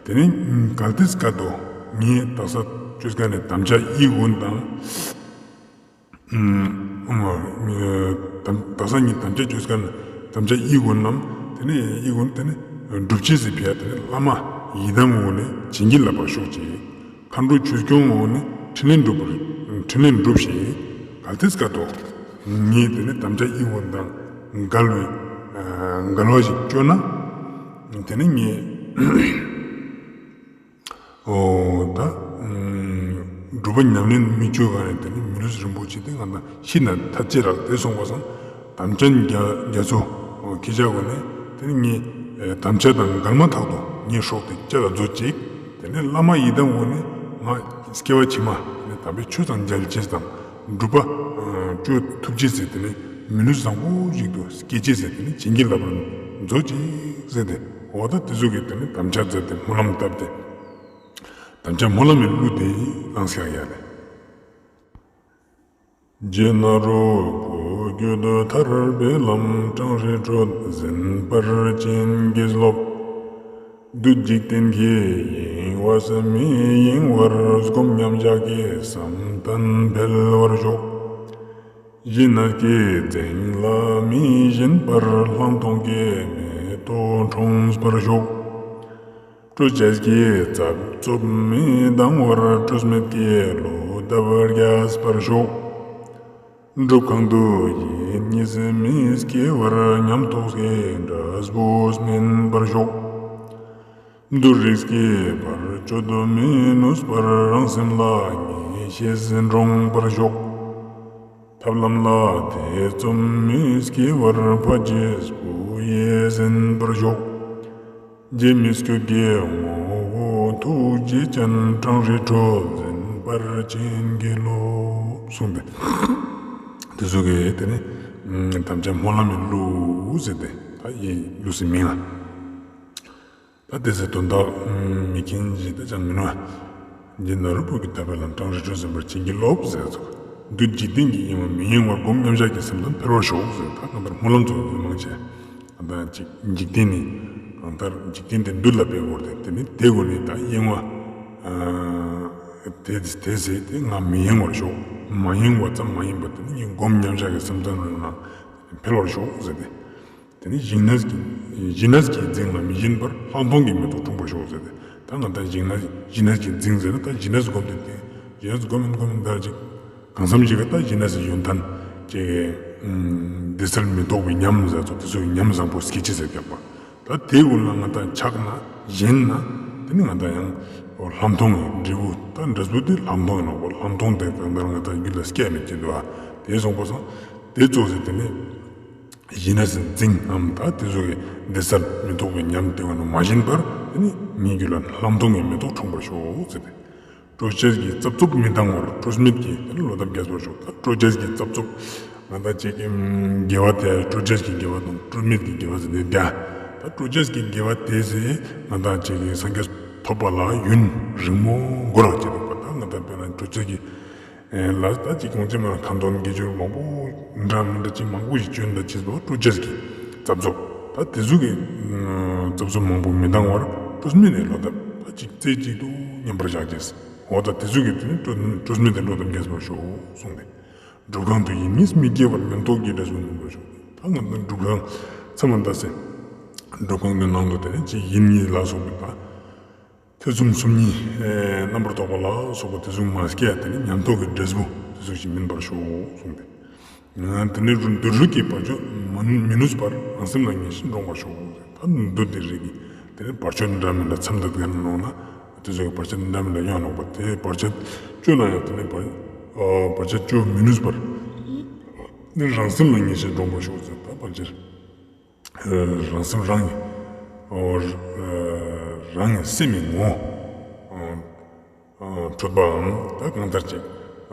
དེ་ནས་གལ་ཏེ་སྐབས་དུ་ངས་དག་ས་ཅོས་ཀ་ནས་དམ་བཅའ་ཨི་ཀུན་དང་། དམ་དག་ས་ངས་དམ་བཅའ་ཅོས་ཀ་ནས་དམ་བཅའ་ཨི་ཀུན་ནམ་དེ་ནས་ཨི་ཀུན་དེ་ནས་སྒྲུབ་ཅེས་སི་ཕི་ཡ་དེ་ནས་བླ་མ་ཡི་དམ་འོག་ནས་བྱིན་གྱིས་བརླབ་པར་ཤོག་ཅིག། མཁའ་འགྲོ་ཆོས་སྐྱོང་འོག་ནས་ཕྲིན་ལས་འགྲུབ་པར་ཕྲིན་ལས་འགྲུབ་ཞིག། གལ་ཏེ་སྐབས་དུ་ངས་དེ་ནས་དམ་བཅའ་ཨི་ཀུན་དང་འགལ་བའི་འགལ་བ་ཞིག་ཅོས་ན་དེ་ནས་ངས་འོ་ད་སྒྲུབ་པ་ཉམས་ལེན་མི་ཅོ་ག་ནས་དེ་ནས་མི་ལུས་རིན་པོ་ཆེ་དེ་ང་དང་ཤི་ན་ཐ་ཆད་རག་དེ་སོང་བ་སང་། དམ་ཅན་རྒྱ་རྒྱ་མཚོ་ཁྱེད་ཅག་གོ་ནས་དེ་ནས་ངས་དམ་བཅའ་དང་འགལ་མ་ཐག་ཏུ་ངའི་སྲོག་དེ་བཅད་ལ་མཛོད་ཅིག། དེ་ནས་བླ་མ་ཡི་དམ་འོག་ནས་ང་སྐྱེ་བ་ཕྱི་མ་དམ་པའི་ཆོས་དང་མཇལ་ཅེས་དང་སྒྲུབ་པ་ཅོ་ཐུབ་ཅེས་ཟེར་དེ་ནས་མི་ལུས་བཟང་པོ་ཞིག་ཏུ་སྐྱེ་ཅེས་ཟེར་དེ་ནས་བྱིན་གྱིས་བརླབ་པར་མཛོད་ཅིག་ཟེར་ཏེ་འོ་ད་དེ་ཟུག་གི་དེ་ནས་དམ་བཅའ་མཛད་དེ་སྨོན་ལམ་བཏབ་སྟེ་དམ་བཅའ་སྨོན་ལམ་མི་གླུ་དེ་བླངས་ཡ་ལེ། རྗེ་ནཱ་རོ་པོ་རྒྱུད་ཐར་པའི་ལམ། ཀྲང་རི་ཁྲོད་འཛིན་པར་བྱིན་གྱིས་རློབས། བདུད་འཇིག་རྟེན་གྱི་གཡེང་བས་མི་གཡེང་བར། སྒོམ་ཉམས་བཞག་གི་བསམ་གཏན་འཕེལ་བར་ཤོག། གཞན་ནས་ཀྱི་འཛིང་ལ་མི་ཞེན་པར། ལྷག་མཐོང་གི་མེ་ཏོག་འཁྲུངས་པར་ཤོག། སྤྲོས་བཅས་ཀྱི་རྩབ་རྩུབ་མི་ལྡང་བར། སྤྲོས་མེད་ཀྱི་བློ་འདབ་རྒྱས་པར་ཤོག། སྒྲུབ་ཁང་དུ་ཡིད་གཉིས་མི་སྐྱེ་བར། ཉམས་རྟོགས་ཀྱི་འབྲས་བུ་སྨིན་པར་ཤོག། འདུལ་རིགས་ཀྱི་བར་གཅོད་མི་ནུས་པར། རང་སེམས་ལ་ངེས་ཤེས་འདྲོངས་པར་ཤོག། ཐབས་ལམ་ལ་ཐེ་ཚོམ་མི་སྐྱེ་བར། ཕ་རྗེས་བུ་ཡིས་ཟིན་པར་ཤོག། རྗེ་མི་བསྐྱོད་ཀྱི་ངོ་བོ་ཐུགས་རྗེ་ཅན། ཀྲང་རི་ཁྲོད་འཛིན་པར་བྱིན་གྱིས་རློབས། གསུངས་ཏེ་དེ་ཟུག་གི་དེ་ནས་དམ་བཅའ་སྨོན་ལམ་མི་གླུ་ཟེར་ཏེ་ད་ཡི་གླུ་སི་མིང་ལ། ད་དེ་ཟེར་དོན་དག་མི་མཁྱེན་ཞིག་ད་ཅང་མི་ནུས། རྗེ་ནཱ་རོ་པོ་རྒྱུད་ཐར་པའི་ལམ། ཀྲང་རི་ཁྲོད་འཛིན་པར་བྱིན་གྱིས་རློབས་ཟེར་ཙོགས། བདུད་འཇིག་རྟེན་གྱི་གཡེང་བས་མི་གཡེང་བར། སྒོམ་ཉམས་བཞག་གི་བསམ་གཏན་འཕེལ་བར་ཤོག་ཟེར། ད་གང་ལྟར་སྨོན་ལམ་ཙོགས་མང་ཆེ། ད་ཅིག་འཇིག་རྟེན་ནི་གང་ལྟར་འཇིག་རྟེན་དེ་བདུད་ལ་འཕེལ་བར་ཏེ་དེ་ནི་དེ་གོ་ནི་ད་གཡེང་བ་དེ་དེ་ཟེར་ཏེ་ང་མི་གཡེང་བར་ཤོག། མ་གཡེང་བ་ཙམ་མ་ཡིན་པར་དེ་ནི་ངའི་སྒོམ་ཉམས་བཞག་གི་བསམ་གཏན་ནང་འཕེལ་བར་ཤོག་ཟེར་ཏེ། དེ་ནས་གཞན་ནས་ཀྱི་གཞན་ནས་ཀྱི་འཛིང་ལ་མི་ཞེན་པར། ལྷག་མཐོང་གི་མེ་ཏོག་འཁྲུངས་པར་ཤོག་ཟེར་ཏེ། ད་ང་ད་ཞི་གནས་ཞི་གནས་ཀྱི་རྫིང་ཟེར་ན་ད་ཞི་གནས་སྒོམ་དེ་དེ་ཞི་གནས་སྒོམ་ཡིན་སྒོམ་ཡིན་ད་ཅིག་གང་འཚམ་ཞིག་ག་ད་ཞི་གནས་ཡོན་ཏན་ཅིག་འདི་སལ་མི་རྟོག་པའི་ཉམས་ཟེར་ཚོ་དེ་ཚོ་ཉམས་བཟང་པོ་སྐྱེ་ཅི་ཟེར་རྒྱག་པ། ད་དེ་ཀུན་ལ་ང་ད་ཆགས་ན་ཞེན་ན་དེ་ནི་ང་ད་ཡང་ལྷག་མཐོང་གི་འབྲས་བུ་ད་འབྲས་བུ་དེ་ལྷག་མཐོང་ཡིན་ནོག་པ། ལྷག་མཐོང་དེ་གང་ལྟར་ང་ད་རྒྱུད་ལ་སྐྱེ་མེད་ཀྱི་འདུག་ཨ། དེ་སོང་པ་སང་དེ་ཙོགས་སེ་དེ་ནི་ཞི་གནས་རྫིང་ངམ་ད་དེ་ཚོ་གི་འདི་སལ་མི་རྟོག་པའི་ཉམས་དེ་བ་ནི་མ་ཞེན་པར་དེ་ནི་ངའི་རྒྱུད་ལ་ལྷག་མཐོང་གི་མེ་ཏོག་འཁྲུངས་པར་ཤོག་ཟེར་ཏེ། སྤྲོ་བཅས་ཀྱི་རྩབ་རྩུབ་མི་ལྡང་བར་སྤྲོས་མེད་ཀྱི་དེ་ནི་བློ་སྟོབས་རྒྱས་པར་ཤོག་ད་སྤྲོ་བཅས་ཀྱི་རྩབ་རྩུབ་ང་ད་ཅིག་གི་དགེ་བ་དེ་སྤྲོ་བཅས་ཀྱི་དགེ་བ་དང་སྤྲོས་མེད་ཀྱི་དགེ་བ་ཟེར་ཏེ་བརྒྱ། ད་སྤྲོ་བཅས་ཀྱི་དགེ་བ་དེ་ཟེར་ང་ད་ཅིག་གི་སངས་རྒྱས་ཐོབ་པ་ལ་ཡུན་རིང་མོ་འགོར་བ་ཅིག་འདུག་པ། ད་ང་ད་དཔེར་ན་སྤྲོ་བཅས་ཀྱི་ལ་ད་ཅིག་གོང་ཆེན་མ་ཁ་འདོན་དགེ་སྦྱོར་མང་པོ་འདྲ་མི་འདྲ་ཅིག་མང་པོ་ཞིག་བཅོས་འདྲ་ཅིག་པོ་སྤྲོ་བཅས་ཀྱི་རྩབ་རྩུབ། ད་དེ་ཚོ་གི་རྩབ་རྩུབ་མང་པོ་མི་ལྡང་བར་སྤྲོས་མེད་ནས་བློ་སྟོབས་ད་ཅིག་རྩེ་གཅིག་ཏུ་མཉམ་པར་བཞག་ཅེས། འོ་ད་དེ་ཚོ་གི་དེ་ནི་སྤྲོས་སྤྲོས་མེད་དེ་བློ་སྟོབས་རྒྱས་པར་ཤོག་གསུངས་ཏེ། སྒྲུབ་ཁང་དུ་ཡིད་གཉིས་མི་སྐྱེ་བར་མངོན་རྟོགས་ཀྱི་འབྲས་བུ་སྨིན་པར་ཤོག་ད་ང་ད་སྒྲུབ་ཁང་མཚམས་མ་ད་སེ་སྒྲུབ་ཁང་དེ་ནང་དུ་དེ་ནི་ཅིག་ཡིད་གཉིས་ལ་སོགས་པའི་ད། ཐེ་ཚོམ་སུམ་གཉིས་རྣམ་པར་རྟོག་པ་ལ་སོགས་པ་དེ་ཚོ་མ་སྐྱེ་དེ་ནི་ཉམས་རྟོགས་ཀྱི་འབྲས་བུ་དེ་ཚོ་ཞིག་སྨིན་པར་ཤོག་གསུངས་ཏེ། དེ་ནི་འདོད་རྒུ་གི་བར་ཆད་མི་ནུས་པར་རང་སེམས་ལ་ངེས་ཤེས་འདྲོངས་པར་ཤོག་ད་འདོད་དེ་རིགས་ཀྱི་དེ་ནི་བར་ཆད་འདྲ་མི་འདྲ་མཚམས་འདོད་ཀྱི་ནང་ན་དེ་ཚོ་གི་བར་ཆད་འདྲ་མི་འདྲ་ཡོང་ནོག་པ། དེ་བར་ཆད་བཅོ་ན་ཡང་དེ་ནི་བར་བར་ཆད་བཅོ་མི་ནུས་པར་ནི་རང་སེམས་ལ་ངེས་ཤེས་འདྲོངས་པར་ཤོག་ཟེར་ད་བར་ཆད། རང་སེམས་རང་གི་རང་གི་སེམས་མི་ངོ་འཕྲོད་པའམ་ད་གང་ལྟར་ཅིག་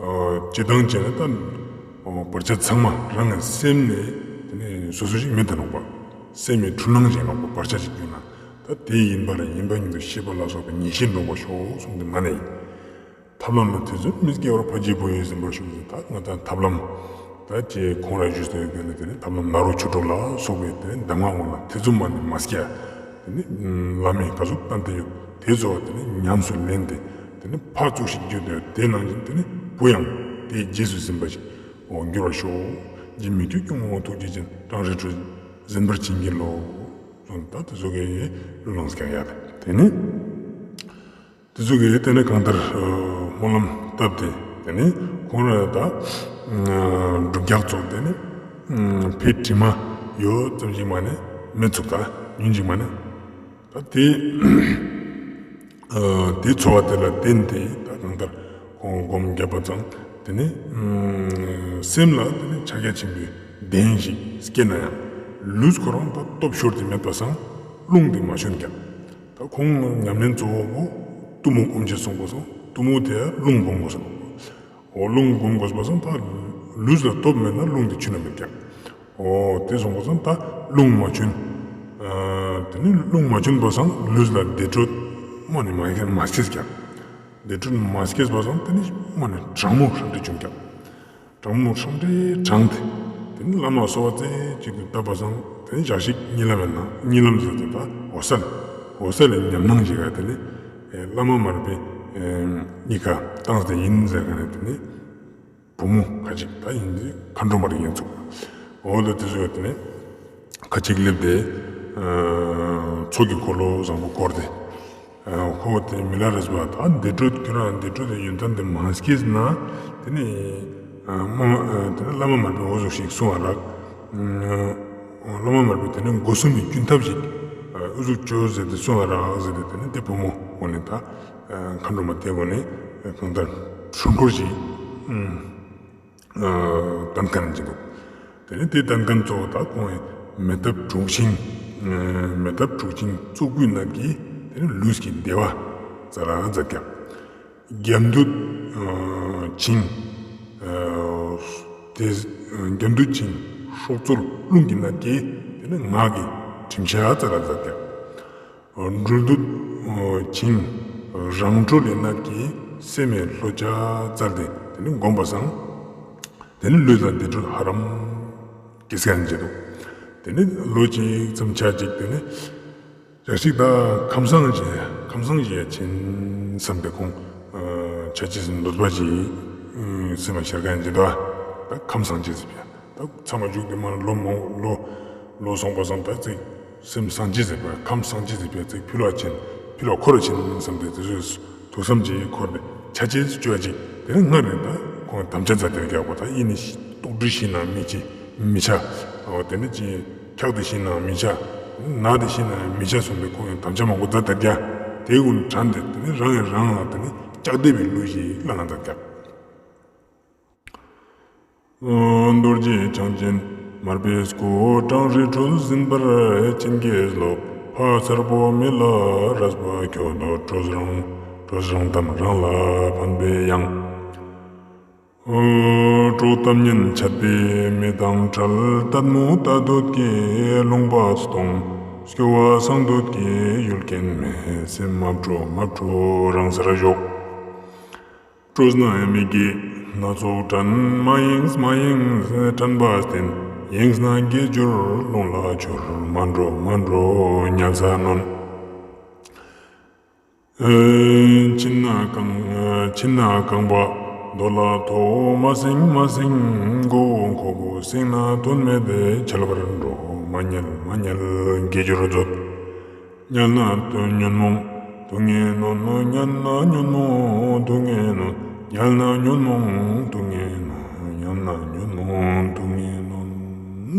སྤྱིར་བཏང་བྱས་ན་ད་བར་ཆད་ཚང་མ་རང་གི་སེམས་ནས་དེ་ནས་སོ་སོ་ཞིག་མེད་དེ་ནོག་པ། སེམས་མི་འཁྲུལ་སྣང་ཞིག་ནོག་པ། བར་ཆད་ཅིག་བྱུང་ན་ད་དེ་ཡིན་པ་ལ་ཡིན་པ་ཉིད་དུ་ཤེས་པ་ལ་སོགས་པའི་ངེས་ཤེས་འདྲོངས་པར་ཤོག་གསུངས་ཏེ་མ་ནས་ཡིན། ཐབས་ལམ་ལ་ཐེ་ཚོམ་མི་སྐྱེ་བར་ཕ་རྒྱལ་བུ་ཡིས་ཟིན་པར་ཤོག་ཟེར། ད་ང་ད་ཐབས་ལམ་ད་ཅེས་ཁོང་ར་ཞུས་ཏེ་ཡོད་ཀྱང་དེ་ནི་ཐབས་ལམ་ནཱ་རོ་ཆོས་དྲུག་ལ་སོགས་པའི་དེ་ནི་གདམས་ངག་ཀུན་ལ་ཐེ་ཚོམ་མ་ནི་མ་སྐྱེ། དེ་ནི་བླ་མས་ག་ཟུག་བསྟན་ཏེ་ཡོད་དེ་ཚོ་དེ་ནི་ཉམས་སུ་ལེན་ཏེ་དེ་ནི་ཕར་ཚུགས་ཤིག་རྒྱུད་དེ་དེ་ནང་བཞིན་དེ་ནི་བུ་ཡང་དེའི་རྗེས་སུ་ཟིན་པ་ཞིག་འོ་འགྱུར་བར་ཤོག་རྗེ་མི་བསྐྱོད་ཀྱི་ངོ་བོ་ཐུགས་རྗེ་ཅན། ཀྲང་ཧྲེ་ཁྲོས་ཟིན་པར་བྱིན་གྱིས་རློབས། ད་དེ་ཚོ་གི་བློ་ལངས་ཀྱང་ཡ་དེ་ནི། དེ་ཚོ་གིས་དེ་ནི་གང་ལྟར་སྨོན་ལམ་བཏབ་སྟེ་དེ་ནི་ཁོང་ར་ད་སྒྲུབ་རྒྱག་ཚོགས་དེ་ནི་ཕེ་དྲི་མ་ཡོད་ཙམ་ཞིག་མ་ནི་མི་ཚུགས་ད་ཉུང་ཞིག་མ་ནི་ད་དེ་དེ་ཚོར་བ་དེ་ལ་བརྟེན་ཏེ་ད་གང་ལྟར་ཁོང་སྒོམ་བརྒྱབ་པ་ཙང་དེ་ནི་སེམས་ལ་དེ་ནི་ཕྱག་རྒྱ་ཆེན་པོའི་གདེང་ཞིག་སྐྱེས་ན་ཡང་ལུས་ཁོ་རང་ད་སྟོབས་ཤོར་ཏེ་མེད་པ་སང་རླུང་དེ་མ་ཞོན་ཀྱང་། ད་ཁོང་ཉམས་ལེན་གཙོ་བོ་གཏུམ་མོ་སྒོམ་ཅེས་སོང་པ་སང་གཏུམ་མོ་དེ་ཡང་རླུང་སྒོམ་དགོས་སོང་། འོ་རླུང་སྒོམ་དགོས་པ་སང་ད་ལུས་ལ་སྟོབས་མེད་ན་རླུང་དེ་ཆུ་ན་མེད་ཀྱང་། འོ་དེ་སོང་པ་སང་ད་རླུང་མ་ཆུན། དེ་ནི་རླུང་མ་ཆུན་པ་སང་ལུས་ལ་བདེ་དྲོད་མ་ནི་མ་སྐྱེས་ཀྱང་། བདེ་དྲོད་མ་སྐྱེས་པ་སང་དེ་ནི་མ་ནི་གྲང་མོ་ཧྲང་ཏེ་བྱུང་ཀྱང་། གྲང་མོ་ཧྲང་ཏེ་གྲང་སྟེ། དེ་ནི་བླ་མ་གསོལ་བ་རྩེ་གཅིག་ཏུ་བཏབ་པ་སང་དེ་ནི་ཞག་ཞིག་གཉིད་ལམ་ཡིན་ན་གཉིད་ལམ་ཟེར་ཏེ་ད་འོད་གསལ། འོད་གསལ་ལ་ཉམས་སྣང་ཞིག་ག་དེ་ནི་བླ་མ་མར་པའི་གཉིས་ཀ་བཏང་སྟེ་ཡིན་ཟེར་ག་ནས་དེ་ནི་བུ་མོ་ཁ་ཅིག་ད་ཡིན་དེ་མཁའ་འགྲོ་མར་ཡིན་ཚུགས། འོ་ད་དེ་ཚོ་དེ་ནི་ཁ་ཅིག་སླེབས་ཏེ་ཚོགས་ཀྱི་འཁོར་ལོ་བཟང་པོ་བསྐོར་ཏེ། ཁོ་དེ་མི་ལ་རས་པ་ད་བདེ་དྲོད་ཁྱོད་རང་བདེ་དྲོད་དེ་ཡོན་ཏན་དེ་མ་སྐྱེས་ན་དེ་ནི་མ་དེ་ནི་བླ་མ་མར་པའི་འོ་ཟུག་ཞིག་གསུང་བ་རག་བླ་མ་མར་པའི་དེ་ནི་སྒོ་གསུམ་གྱི་ཀུན་ཐབས་ཤིག་འོ་ཟུག་བཅོས་ཟེར་ཏེ་གསུང་བ་རག་ཟེར་ཏེ་དེ་ནི་དེ་བུ་མོ་འོ་ནི་ད་མཁའ་འགྲོ་མ་དེ་འོ་ནི་གང་ལྟར་ཧྲུལ་འཁོར་ཞིག་བསྟན་མཁན་ཅིག་འདུག་དེ་ནི་དེ་བསྟན་མཁན་གཙོ་བོ་ད་ཁོང་གི་མེ་ཐབ་དྲུག་ཆིངས། མེ་ཐབ་དྲུག་ཆིངས་བཙུགས་པའི་ནང་གི་དེ་ནི་ལུས་ཀྱི་བདེ་བ་ཙ་ར་ཛད་ཀྱང་། རྒྱ་མདུད་ཆིངས། དེ་རྒྱ་མདུད་ཆིངས་སྲོག་རྩོལ་རླུང་གི་ནང་གི་དེ་ནི་ངག་གི་གྲིམ་ཤ་ཙ་ར་ཛད་ཀྱང་། སྦྲུལ་མདུད་ཆིངས་རང་གྲོལ་ལས་ནག་གི་སེམས་མེད་ལྷོད་ཆ་ཙར་ཏེ་དེ་ནི་བསྒོམ་པ་སང་། དེ་ནི་ལུས་ལ་བདེ་དྲོད་ཧ་ལམ་སྐྱེས་ཀྱང་འཇེ་འདུག་དེ་ནི་ལོ་གཅིག་ཙམ་ཆ་གཅིག་དེ་ནི་ཞག་ཞིག་ད་ཁམས་སངས་ཅི་ཁམས་སངས་ཅི་ཡ་ཆེན་བསམ་སྟེ་ཁོང་ཆ་ཅི་སི་འདོད་པ་ཅི་སེམས་མ་ཤར་ཀྱང་འཇེ་འདུག་ད་ཁམས་སངས་ཅི་སི་ཕི་ད་ཚང་མ་འཇུག་དེ་མ་ལོ་མང་ལོ་ལོ་སོང་པ་སང་ད་ཅིག་སེམས་སངས་ཅི་ཟེར་བ་ཁམས་སངས་ཅི་ཟེར་བ་ཅིག་ཕུལ་བ་ཅན་ ཕི་ལོག་འཁོར་ར་ཕྱིན་བསམ་སྟེ་དེ་ཚོས་ཐུགས་བསམ་ཅིག་འཁོར་ཏེ་ཆ་ཅེས་ཅོ་ཅིག་དེ་ནི་སྔར་ནས་ད་ཁོང་དམ་བཅའ་མཛད་དེ་རྒྱག་པ་ད་ཨི་ནི་ལྟོགས་གྲིས་ཤི་ན་མི་ཅི་མི་ཆ། འོ་དེ་ནི་ཅི་འཁྱག་དེ་ཤི་ན་མི་ཆ། ན་དེ་ཤི་ན་མི་ཆ་གསུངས་ཏེ་ཁོང་ཡང་དམ་བཅའ་མང་པོ་མཛད་དེ་རྒྱག་དེ་ཀུན་དྲན་ཏེ་དེ་ནི་རང་ཡང་རང་ལ་དེ་ནི་ལྕགས་རྡེབ་པའི་གླུ་ཞིག་བླངས་དེ་རྒྱག་རྡོ་རྗེ་འཆང་ཆེན་མར་པའི་སྐུ། སྤྲང་རི་ཁྲོད་ཟིན་པར་བྱིན་གྱིས་རློབས། ཕ་མཚར་པོ་མི་ལ་རས་པ་ཁྱོད། གྲོགས་རང་གྲོགས་རང་དམ་རང་ལ་ཕན་པའི་གཡང་། གྲོགས་གཏམ་སྙན་འཆད་པའི་མི་དང་བྲལ། ལྟད་མོ་ལྟ་འདོད་ཀྱི་ལུང་པ་སྟོང་། སྐྱོ་བ་སངས་འདོད་ཀྱི་ཡུལ་རྐྱེན་མེད། སེམས་མ་སྤྲོ་མ་སྤྲོ་རང་སར་ཞོག་སྤྲོ་ན་མི་དགེ་སྣ་ཚོགས་དྲན། མ་ཡེངས་མ་ཡེངས་དྲན་པ་བསྟེན། ཡེངས་ན་དགེ་སྦྱོར་ལུང་ལ་འཆོར། མ་འགྲོ་མ་འགྲོ་ཉལ་ས་ནོན། ཕྱིན་ན་རྐང་ཕྱིན་ན་རྐང་པ་རྡོ་ལ་ཐོགས། མ་སེང་མ་སེང་མགོ་བོ་འཁོར། སེང་ན་དོན་མེད་འཆལ་བར་འགྲོ། མ་ཉལ་མ་ཉལ་དགེ་སྦྱོར་མཛོད། ཉལ་ན་ཉོན་མོངས་སྡུག་བསྔལ་ནོན། ཉལ་ན་ཉོན་མོངས་སྡུག་བསྔལ་ནོན། ཉལ་ན་ཉོན་མོངས་སྡུག་བསྔལ་ནོན། ཉལ་ན་ཉོན་མོངས་སྡུག་བསྔལ་ནོན།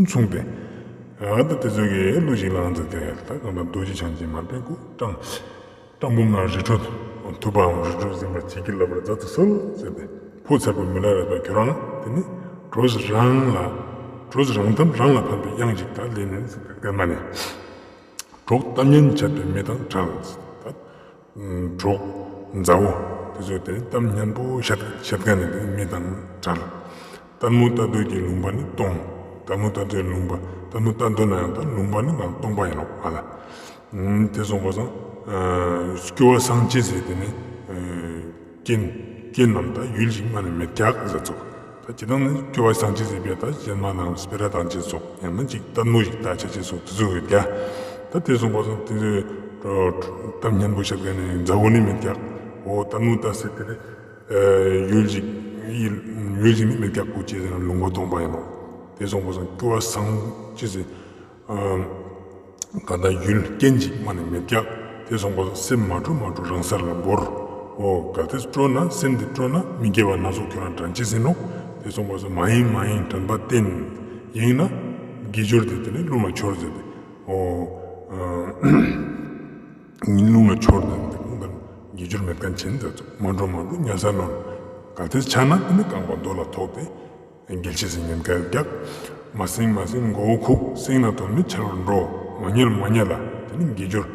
གསུངས་ཏེ། ཨ་ད་དེ་ཚོ་གི་གླུ་ཞིག་བླངས་ཏེ་ད་གང་ལྟར་རྡོ་རྗེ་འཆང་ཆེན་མར་པའི་སྐུ་སྤྲང་སྤྲང་པོ་ང་རི་ཁྲོད་ཐུབ་པའམ་རི་ཁྲོད་ཟིན་པར་བྱིན་གྱིས་རློབས་པར་མཛད་དུ་གསོལ་ཟེར་ཏེ། ཕོ་མཚར་པོ་མི་ལ་རས་པ་ཁྱོད་རང་དེ་ནི་གྲོགས་རང་ལ་གྲོགས་རང་དམ་རང་ལ་ཕན་པའི་གཡང་ཅིག་ད་ལེན་ནས་ཟེར་ཏེ་སྐར་མ་ནས། གྲོགས་གཏམ་སྙན་འཆད་པའི་མི་དང་བྲལ། ད་གྲོགས་མཛའ་བོ་དེ་ཚོ་དེ་ནི་གཏམ་སྙན་པོ་བཤད་བཤད་མཁན་ནི་མི་དང་བྲལ། ལྟད་མོ་ལྟ་འདོད་ཀྱི་ལུང་པ་ནི་སྟོང་། ལྟད་མོ་ལྟ་འདོད་ལུང་པ་ལྟད་མོ་ལྟ་འདོད་ན་ཡང་ད་ལུང་པ་ནི་ང་སྟོང་པ་ཡིན་ནོག་ཨ་ལ། དེ་སོང་པ་སང་སྐྱོ་བ་སངས་ཅེས་ཟེར་དེ་ནི་རྐྱེན་རྐྱེན་ནམ་ད་ཡུལ་ཞིག་མ་ནི་མེད་ཀྱག་ཟེར་ཚོགས། ད་ཅི་དང་ནི་སྐྱོ་བ་སངས་ཅེས་ཟེར་བས་ད་གཞན་མ་ནང་སྤེ་ར་དང་ཅེས་ཚོགས་ཡང་ན་ཅིག་ལྟད་མོ་ཞིག་ལྟ་ཆ་ཅེས་ཚོགས་དེ་ཚོ་ཡོད་ཀྱག་ད་དེ་སོང་པ་སང་དེ་ཚོ་གཏམ་སྙན་པོ་བཤད་མཁན་ནི་མཛའ་བོ་ནི་མེད་ཀྱག་འོ་ལྟད་མོ་ལྟ་ཟེར་དེ་ནི་ཡུལ་ཅིག་ཡུལ་ཅིག་ནི་མེད་ཀྱག་གོ་ཅི་ཟེར་ན་ལུང་པ་སྟོང་པ་ཡིན་ནོག་དེ་སོང་པ་སང་སྐྱོ་བ་སངས་ཅེས་ཟེར་ག་ད་ཡུལ་རྐྱེན་ཅིག་མ་ནི་མེད་ཀྱག་དེ་སོང་པ་སང་སེམས་མ་སྤྲོ་མ་སྤྲོ་རང་སར་ལ་བོར། འོ་གལ་ཏེ་སྤྲོ་ན་སེམས་དེ་སྤྲོ་ན་མི་དགེ་བ་སྣ་ཚོགས་ཁྱོད་རང་དྲན་ཅེས་ཟེར་ནོག་དེ་སོང་པ་སང་མ་ཡེངས་མ་ཡེངས་དྲན་པ་བསྟེན། ཡེངས་ན་དགེ་སྦྱོར་དེ་དེ་ནི་ལུང་ལ་འཆོར་ཟེར་ཏེ། འོ། ལུང་ལ་འཆོར་ཏེ་དེ་ཀུན་དགེ་སྦྱོར་མེད་མཁན་ཆེན་ཙ་ཙོགས་མ་འགྲོ་མ་འགྲོ་ཉལ་ས་ནོར། གལ་ཏེ་ཆ་ན་དེ་ནི་རྐང་པ་རྡོ་ལ་ཐོགས་ཏེ་འགྱེལ་ཆེས་སི་ཉེན་ཁ་རྒྱག་མ་སེང་མ་སེང་མགོ་བོ་ཁུག་སེང་ན་དོན་མེད་འཆལ་བར་འགྲོ། མ་ཉལ་མ་ཉལ་ལ་དེ་ནི་དགེ་སྦྱོར་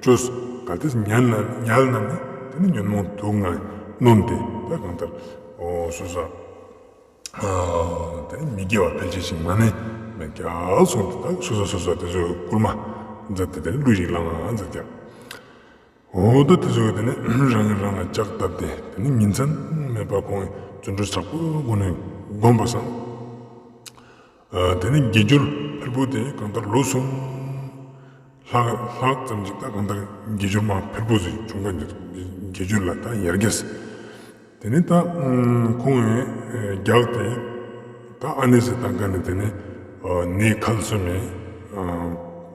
བཅོས། གལ་ཏེ་ཉལ་ན་ཉལ་ན་ནི་དེ་ནི་ཉོན་མོངས་དུག་ལྔ་ནོན་ཏེ་ད་གང་ལྟར་འོ་སོ་སོ། དེ་ནི་མི་དགེ་བ་འཕེལ་ཆེས་ཤིག་མ་ནི་མེད་ཀྱག་གསུངས་ཏེ་ད་སོ་སོ་སོ་སོ་དེ་ཚོའི་སྐུལ་མ་མཛད་དེ་དེ་ནི་གླུ་ཞིག་བླངས་མཛད་ཀྱག་འོ་ད་དེ་ཚོ་དེ་ནི་རང་གིས་རང་ལ་ལྕག་བཏབ་སྟེ་དེ་ནི་ཉིན་མཚན་མེད་པ་ཁོང་བརྩོན་འགྲུས་དྲག་པོའི་སྒོ་ནས་བསྒོམས་པ་སང་དེ་ནི་དགེ་སྦྱོར་འཕེལ་པོ་དེ་གང་ལྟར་ལོ་གསུམ་ལྷག་ལྷག་ཙམ་ཅིག་ད་གང་ལྟར་དགེ་སྦྱོར་མ་འཕེལ་པོ་ཞིག་བྱུང་མཁན་དགེ་སྦྱོར་ལ་ད་ཡར་རྒྱས། དེ་ནས་ད་ཁོང་རྒྱགས་ཏེ་ད་ཨ་ནེ་ཟེར་བཏང་མཁན་ནི་དེ་ནས་ནས་ཁལ་གསུམ་མེ་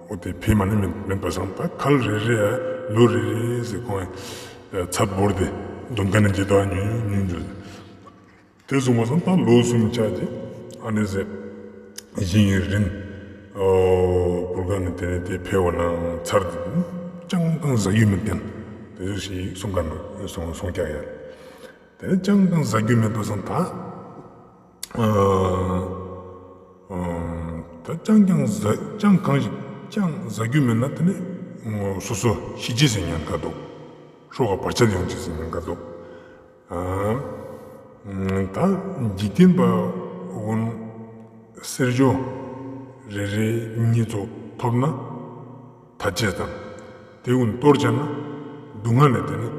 འོ་དེ་ཕེ་མ་ནི་མེད་པ་སང་ད་ཁལ་རེ་རེ་ལོ་རེ་རེ་ཟེར་ཁོང་ཚད་བོར་ཏེ་འདོན་མཁན་ནི་ཇི་ལྟ་བ་ཉུང་ཉུང་ཉུང་ཉུང་དེ་སོང་པ་སང་ད་ལོ་གསུམ་ཆ་ཅེས་ཨ་ནེ་ཟེར་ཞིང་ངི་རིན་བུ་ག་ནི་དེ་ནས་དེ་ཕེ་བ་ན་ཚར་ཅང་གང་ཟ་རྒྱུ་མེད་མཁན་དེ་ཚོ་ཞིག་གསུང་མཁན་སོང་སོང་ཀྱག་ཡ། དེ་ནས་ཅང་གང་ཟ་རྒྱུ་མེད་པ་སང་ད་ད་ཅང་གང་ཟ་ཅང་གང་ཞིག་ཅང་ཟ་རྒྱུ་མེད་ན་དེ་ནས་སོ་སོ་ཤི་ཅེས་སི་ཉེན་ཁ་འདུག་སྲོག་ག་བར་ཆད་ཡོང་ཅེས་སི་ཉེན་ཁ་འདུག་ད་འཇིག་རྟེན་པ་ཀུན་གསེར་ཞོ་རེ་རེ་གཉིས་ཙོགས་ཐོབ་ན་ཐ་ཆད་དང་དེ་ཀུན་གཏོར་བྱས་ན་སྡུག་བསྔལ་ལས་དེ་ནི་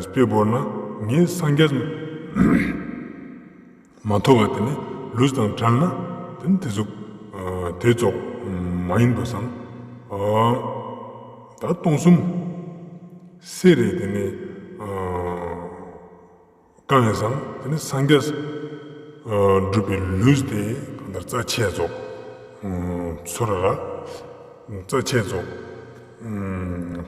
སྤེ་བོར་ན་ངས་སངས་རྒྱས་མ་ཐོབ་པ་དེ་ནི་ལུས་དང་བྲལ་ན་དེ་ནི་དེ་ཟུག་དེ་ཙོགས་མ་ཡིན་པ་སང་ད་སྟོང་གསུམ་གསེར་རེ་དེ་ནི་བཀང་ཡིན་སང་དེ་ནི་སངས་རྒྱས་སྒྲུབ་པའི་ལུས་དེ་གང་ལྟར་རྩ་ཆེ་ཙོགས་ཚོར་ར་རྩ་ཆེ་ཙོགས་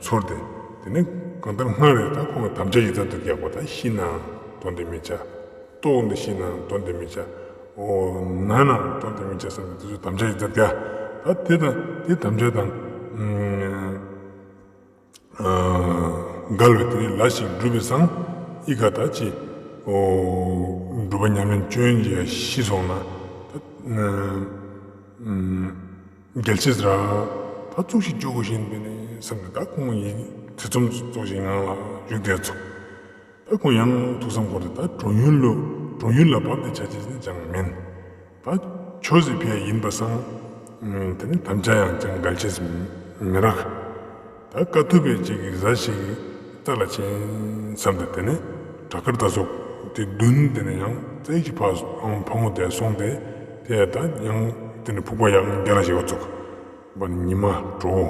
ཚོར་ཏེ་ དེ་ནས་གང་ལྟར་སྔར་རེ་ད་ཁོང་དམ་བཅའ་ཡིག་ཚང་དུ་རྒྱག་པ། ད་ཤི་ནའང་དོན་དེ་མི་བྱ། ལྟོགས་ཏེ་ཤི་ནའང་དོན་དེ་མི་བྱ། འོ་ན་ནའང་དོན་དེ་མི་བྱ་བསམ་ནས་དེ་ཚོ་དམ་བཅའ་ཡིག་ཚང་རྒྱག། ད་དེ་དང་དེ་དམ་བཅའ་དང་འགལ་བའི་དེ་ནས་ལས་ཤིག་བསྒྲུབས་པའི་སང་ཨི་ཀ་ད་ཅི་འོ་སྒྲུབ་པ་ཉམས་ལེན་ཅོ་ཡིན་ཅིག་ཤི་སོང་ན་ད་འགལ་ཆེས་ར་ད་ཙོགས་ཤིག་ཅོ་དགོས་ཤེས་པས་ནི་བསམ་ནས་ད་ཁོང་ཡིན་ཐེ་ཚོམ་ཙོགས་ཤིག་ངང་ལ་བཞུགས་བསྡད་ཚུགས། ད་ཁོང་ཡང་ཐུགས་བསམ་འཁོར་ཏེ་ད་གྲོང་ཡུལ་ལ་གྲོང་ཡུལ་ལ་བབས་ཏེ་ཆ་ཅེས་ནི་ཅང་མིན། ད་ཆོས་སི་ཕི་ཡ་ཡིན་པ་སང་དེ་ནི་དམ་བཅའ་ཡང་ཅང་འགལ་ཆེས་མི་རག། ད་དཀའ་ཐུབ་པའི་ཅིག་གི་ཟས་ཤིག་རྩ་ལ་ཆེན་བསམ་སྟེ་དེ་ནས་བྲག་དཀར་ད་སོགས་དེ་བདུན་དེ་ནས་ཡང་རྩེ་གཅིག་ཕ་ཕ་མོ་དེ་སོང་སྟེ་དེ་ད་ཡང་དེ་ནས་ཕུག་པ་ཡང་རྒྱ་ལ་ཞེ་བ་ཚུགས། བ་ཉི་མ་དྲོ་བོ།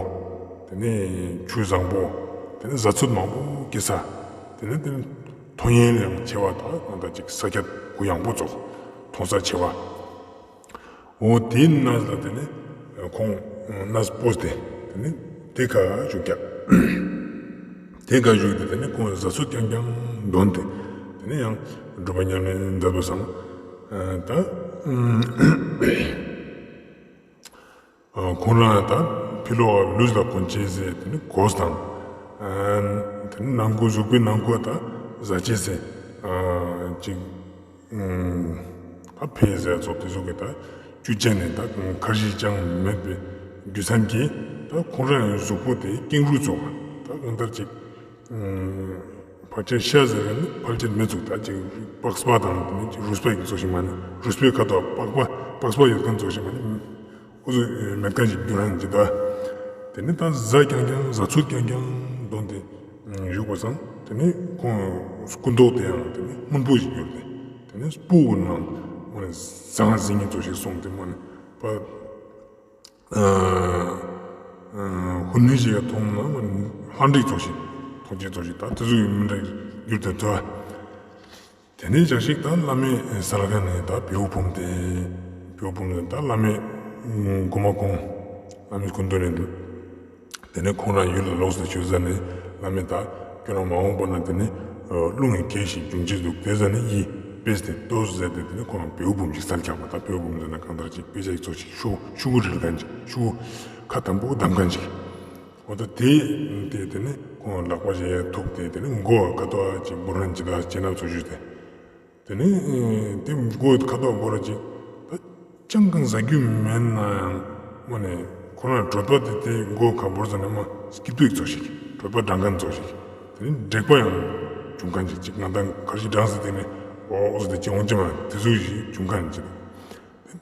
དེ་ནས་ཆུ་བཟང་པོ། དེ་ནས་བཟའ་ཚོད་མང་པོ་སྐྱེ་ས། དེ་ནས་དེ་ནས་མཐོང་ཡས་ཡང་ཆེ་བ་དང་གང་ལྟར་ཅིག་ས་ཆ་གུ་ཡངས་པོ་ཙོགས་མཐོང་ས་ཆེ་བ། འོ་དེའི་གནས་ལ་དེ་ནས་ཁོང་གནས་སྤོས་ཏེ་དེ་ནས་དེ་ཀ་བཞུགས་ཀྱག། དེ་ཀ་བཞུགས་ཏེ་དེ་ནས་ཁོང་བཟའ་ཚོད་རྐྱང་རྐྱང་འདོན་ཏེ་དེ་ནས་ཡང་སྒྲུབ་པ་ཉམས་ལེན་མཛད་པ་སང་ད། ཁོང་རང་ད་ཕྱི་ལོགས་ལུས་ལ་གོན་ཅེས་ཟེར་དེ་ནི་གོས་དང་། དེ་ནི་ནང་ཁུལ་གཟུགས་པོའི་ནང་ཁུལ་ད་ཟ་ཅེས་ཟེར་ཅིག་ད་ཕེ་ཟེར་ཚོགས་དེ་ཚོ་གི་ད་ཅུ་ཅན་ནི་ད་ཁར་ཞིག་ཅང་མེད་པའི་རྒྱུ་མཚན་གྱིས་ད་ཁོང་རང་གཟུགས་པོ་དེ་ཀེང་རུས་ཚོགས་ད་གང་ལྟར་ཅིག་ཕལ་ཆེར་ཤ་ཟེར་ནི་ཕལ་ཆེར་མི་ཚུགས། ད་ཅིག་པགས་པ་དང་དེ་ནི་ཅིག་རུས་པའི་ཚོགས་ཤིག་མ་ནི་རུས་པའི་ཁ་དོག་པགས་པ་པགས་པ་ཡོད་མཁན་ཚོགས་ཤིག་མ་ནི། འུ་ཚོ་མེད་མཁན་ཞིག་འགྱུར་ཧན་ཅི་ད། དེ་ནི་ད་ཟ་རྐྱང་རྐྱང་བཟའ་ཚོད་རྐྱང་རྐྱང་འདོན་ཏེ་བཞུགས་པ་སང་དེ་ནི་ཁོང་སྐུ་མདོག་དེ་ཡང་དེ་ནི་སྔོན་པོ་ཞིག་གྱུར་ཏེ་དེ་ནི་སྤུ་གུ་ནང་མ་ནི་ཟང་ཟིང་ངི་ཚོགས་ཤིག་སོང་སྟེ་མ་ནི་པ་ཧུན་ནི་ཞིག་ཡ་མཐོང་ན་མ་ནི་ལྷ་འདྲེ་ཚོགས་ཤིག་མཐོང་ཅེས་ཚོགས་ཤིག་ད་དེ་ཚོ་ཡི་མི་འདྲ་གྱུར་ཏེ་འདུག། དེ་ནས་ཞག་ཞིག་ད་བླ་མའི་ས་ལ་ཁ་ནས་ད་བེའུ་བུམ་དེ་བེའུ་བུམ་དེ་ད་བླ་མའི་མགོ་མ་ཁོང་བླ་མའི་སྐུ་མདུན་ནས་འདུག། དེ་ནས་ཁོང་རང་ཡུལ་ལ་ལོག་སྟེ་ཆོས་ཟ་ནས་བླ་མས་ད་ཁྱོད་རང་མ་འོངས་པ་ན་དེ་ནས་རླུང་གི་གེགས་ཤིག་འབྱུང་ཅེས་འདུག། དེ་ཟ་ནས་ཡིད་དཔེ་དེ་ལྟོས་ཟེར་ཏེ་དེ་ནས་ཁོང་རང་བེའུ་བུམ་ཞིག་སལ་རྒྱག་པ། ད་བེའུ་བུམ་ཟེར་ན་གང་ལྟར་ཅིག་དཔེ་ཆ་ཡིག་ཚོགས་ཤིག་ཤུ་ཤུ་གུ་རིལ་མཁན་ཅིག་ཤུ་གུ་ཁ་དམ་པོ་བསྡམས་མཁན་ཅིག། འོ་ད་དེ་དེ་དེ་ནི་ཁོང་ལག་པ་ཞིག་ཐུག་སྟེ་དེ་ནི་མགོ་ཁ་དོག་ཅིག་འབུར་ཧན་ཅི་ད་ཅེ་ན་ཚོ་ཞུས་ཏེ། དེ་ནི་དེ་མགོ་ཁ་དོག་འབུར་ཅིག་ད་ཅང་གང་ཟ་རྒྱུ་མེད་ན་ཡང་མ་ནི་ཁོ་རང་གྲོད་པ་དེ་དེ་མགོ་ཁ་འབུར་ཙ་ནས་མ་སྐྱིད་པོ་ཡིག་ཚོགས་ཤིག་གྲོད་པ་འགྲང་མཁན་ཚོགས་ཤིག། དེ་ནི་འདྲེག་པ་ཡང་བྱུང་མཁན་ཅིག་ཅིག་ང་དང་ཁར་ཞིག་འགྲང་ཟེར་དེ་ནི་འོ་འོ་ཟེར་དེ་ཅི་འོང་ཅི་མ་དེ་ཚོ་ཞིག་བྱུང་མཁན་ཅིག།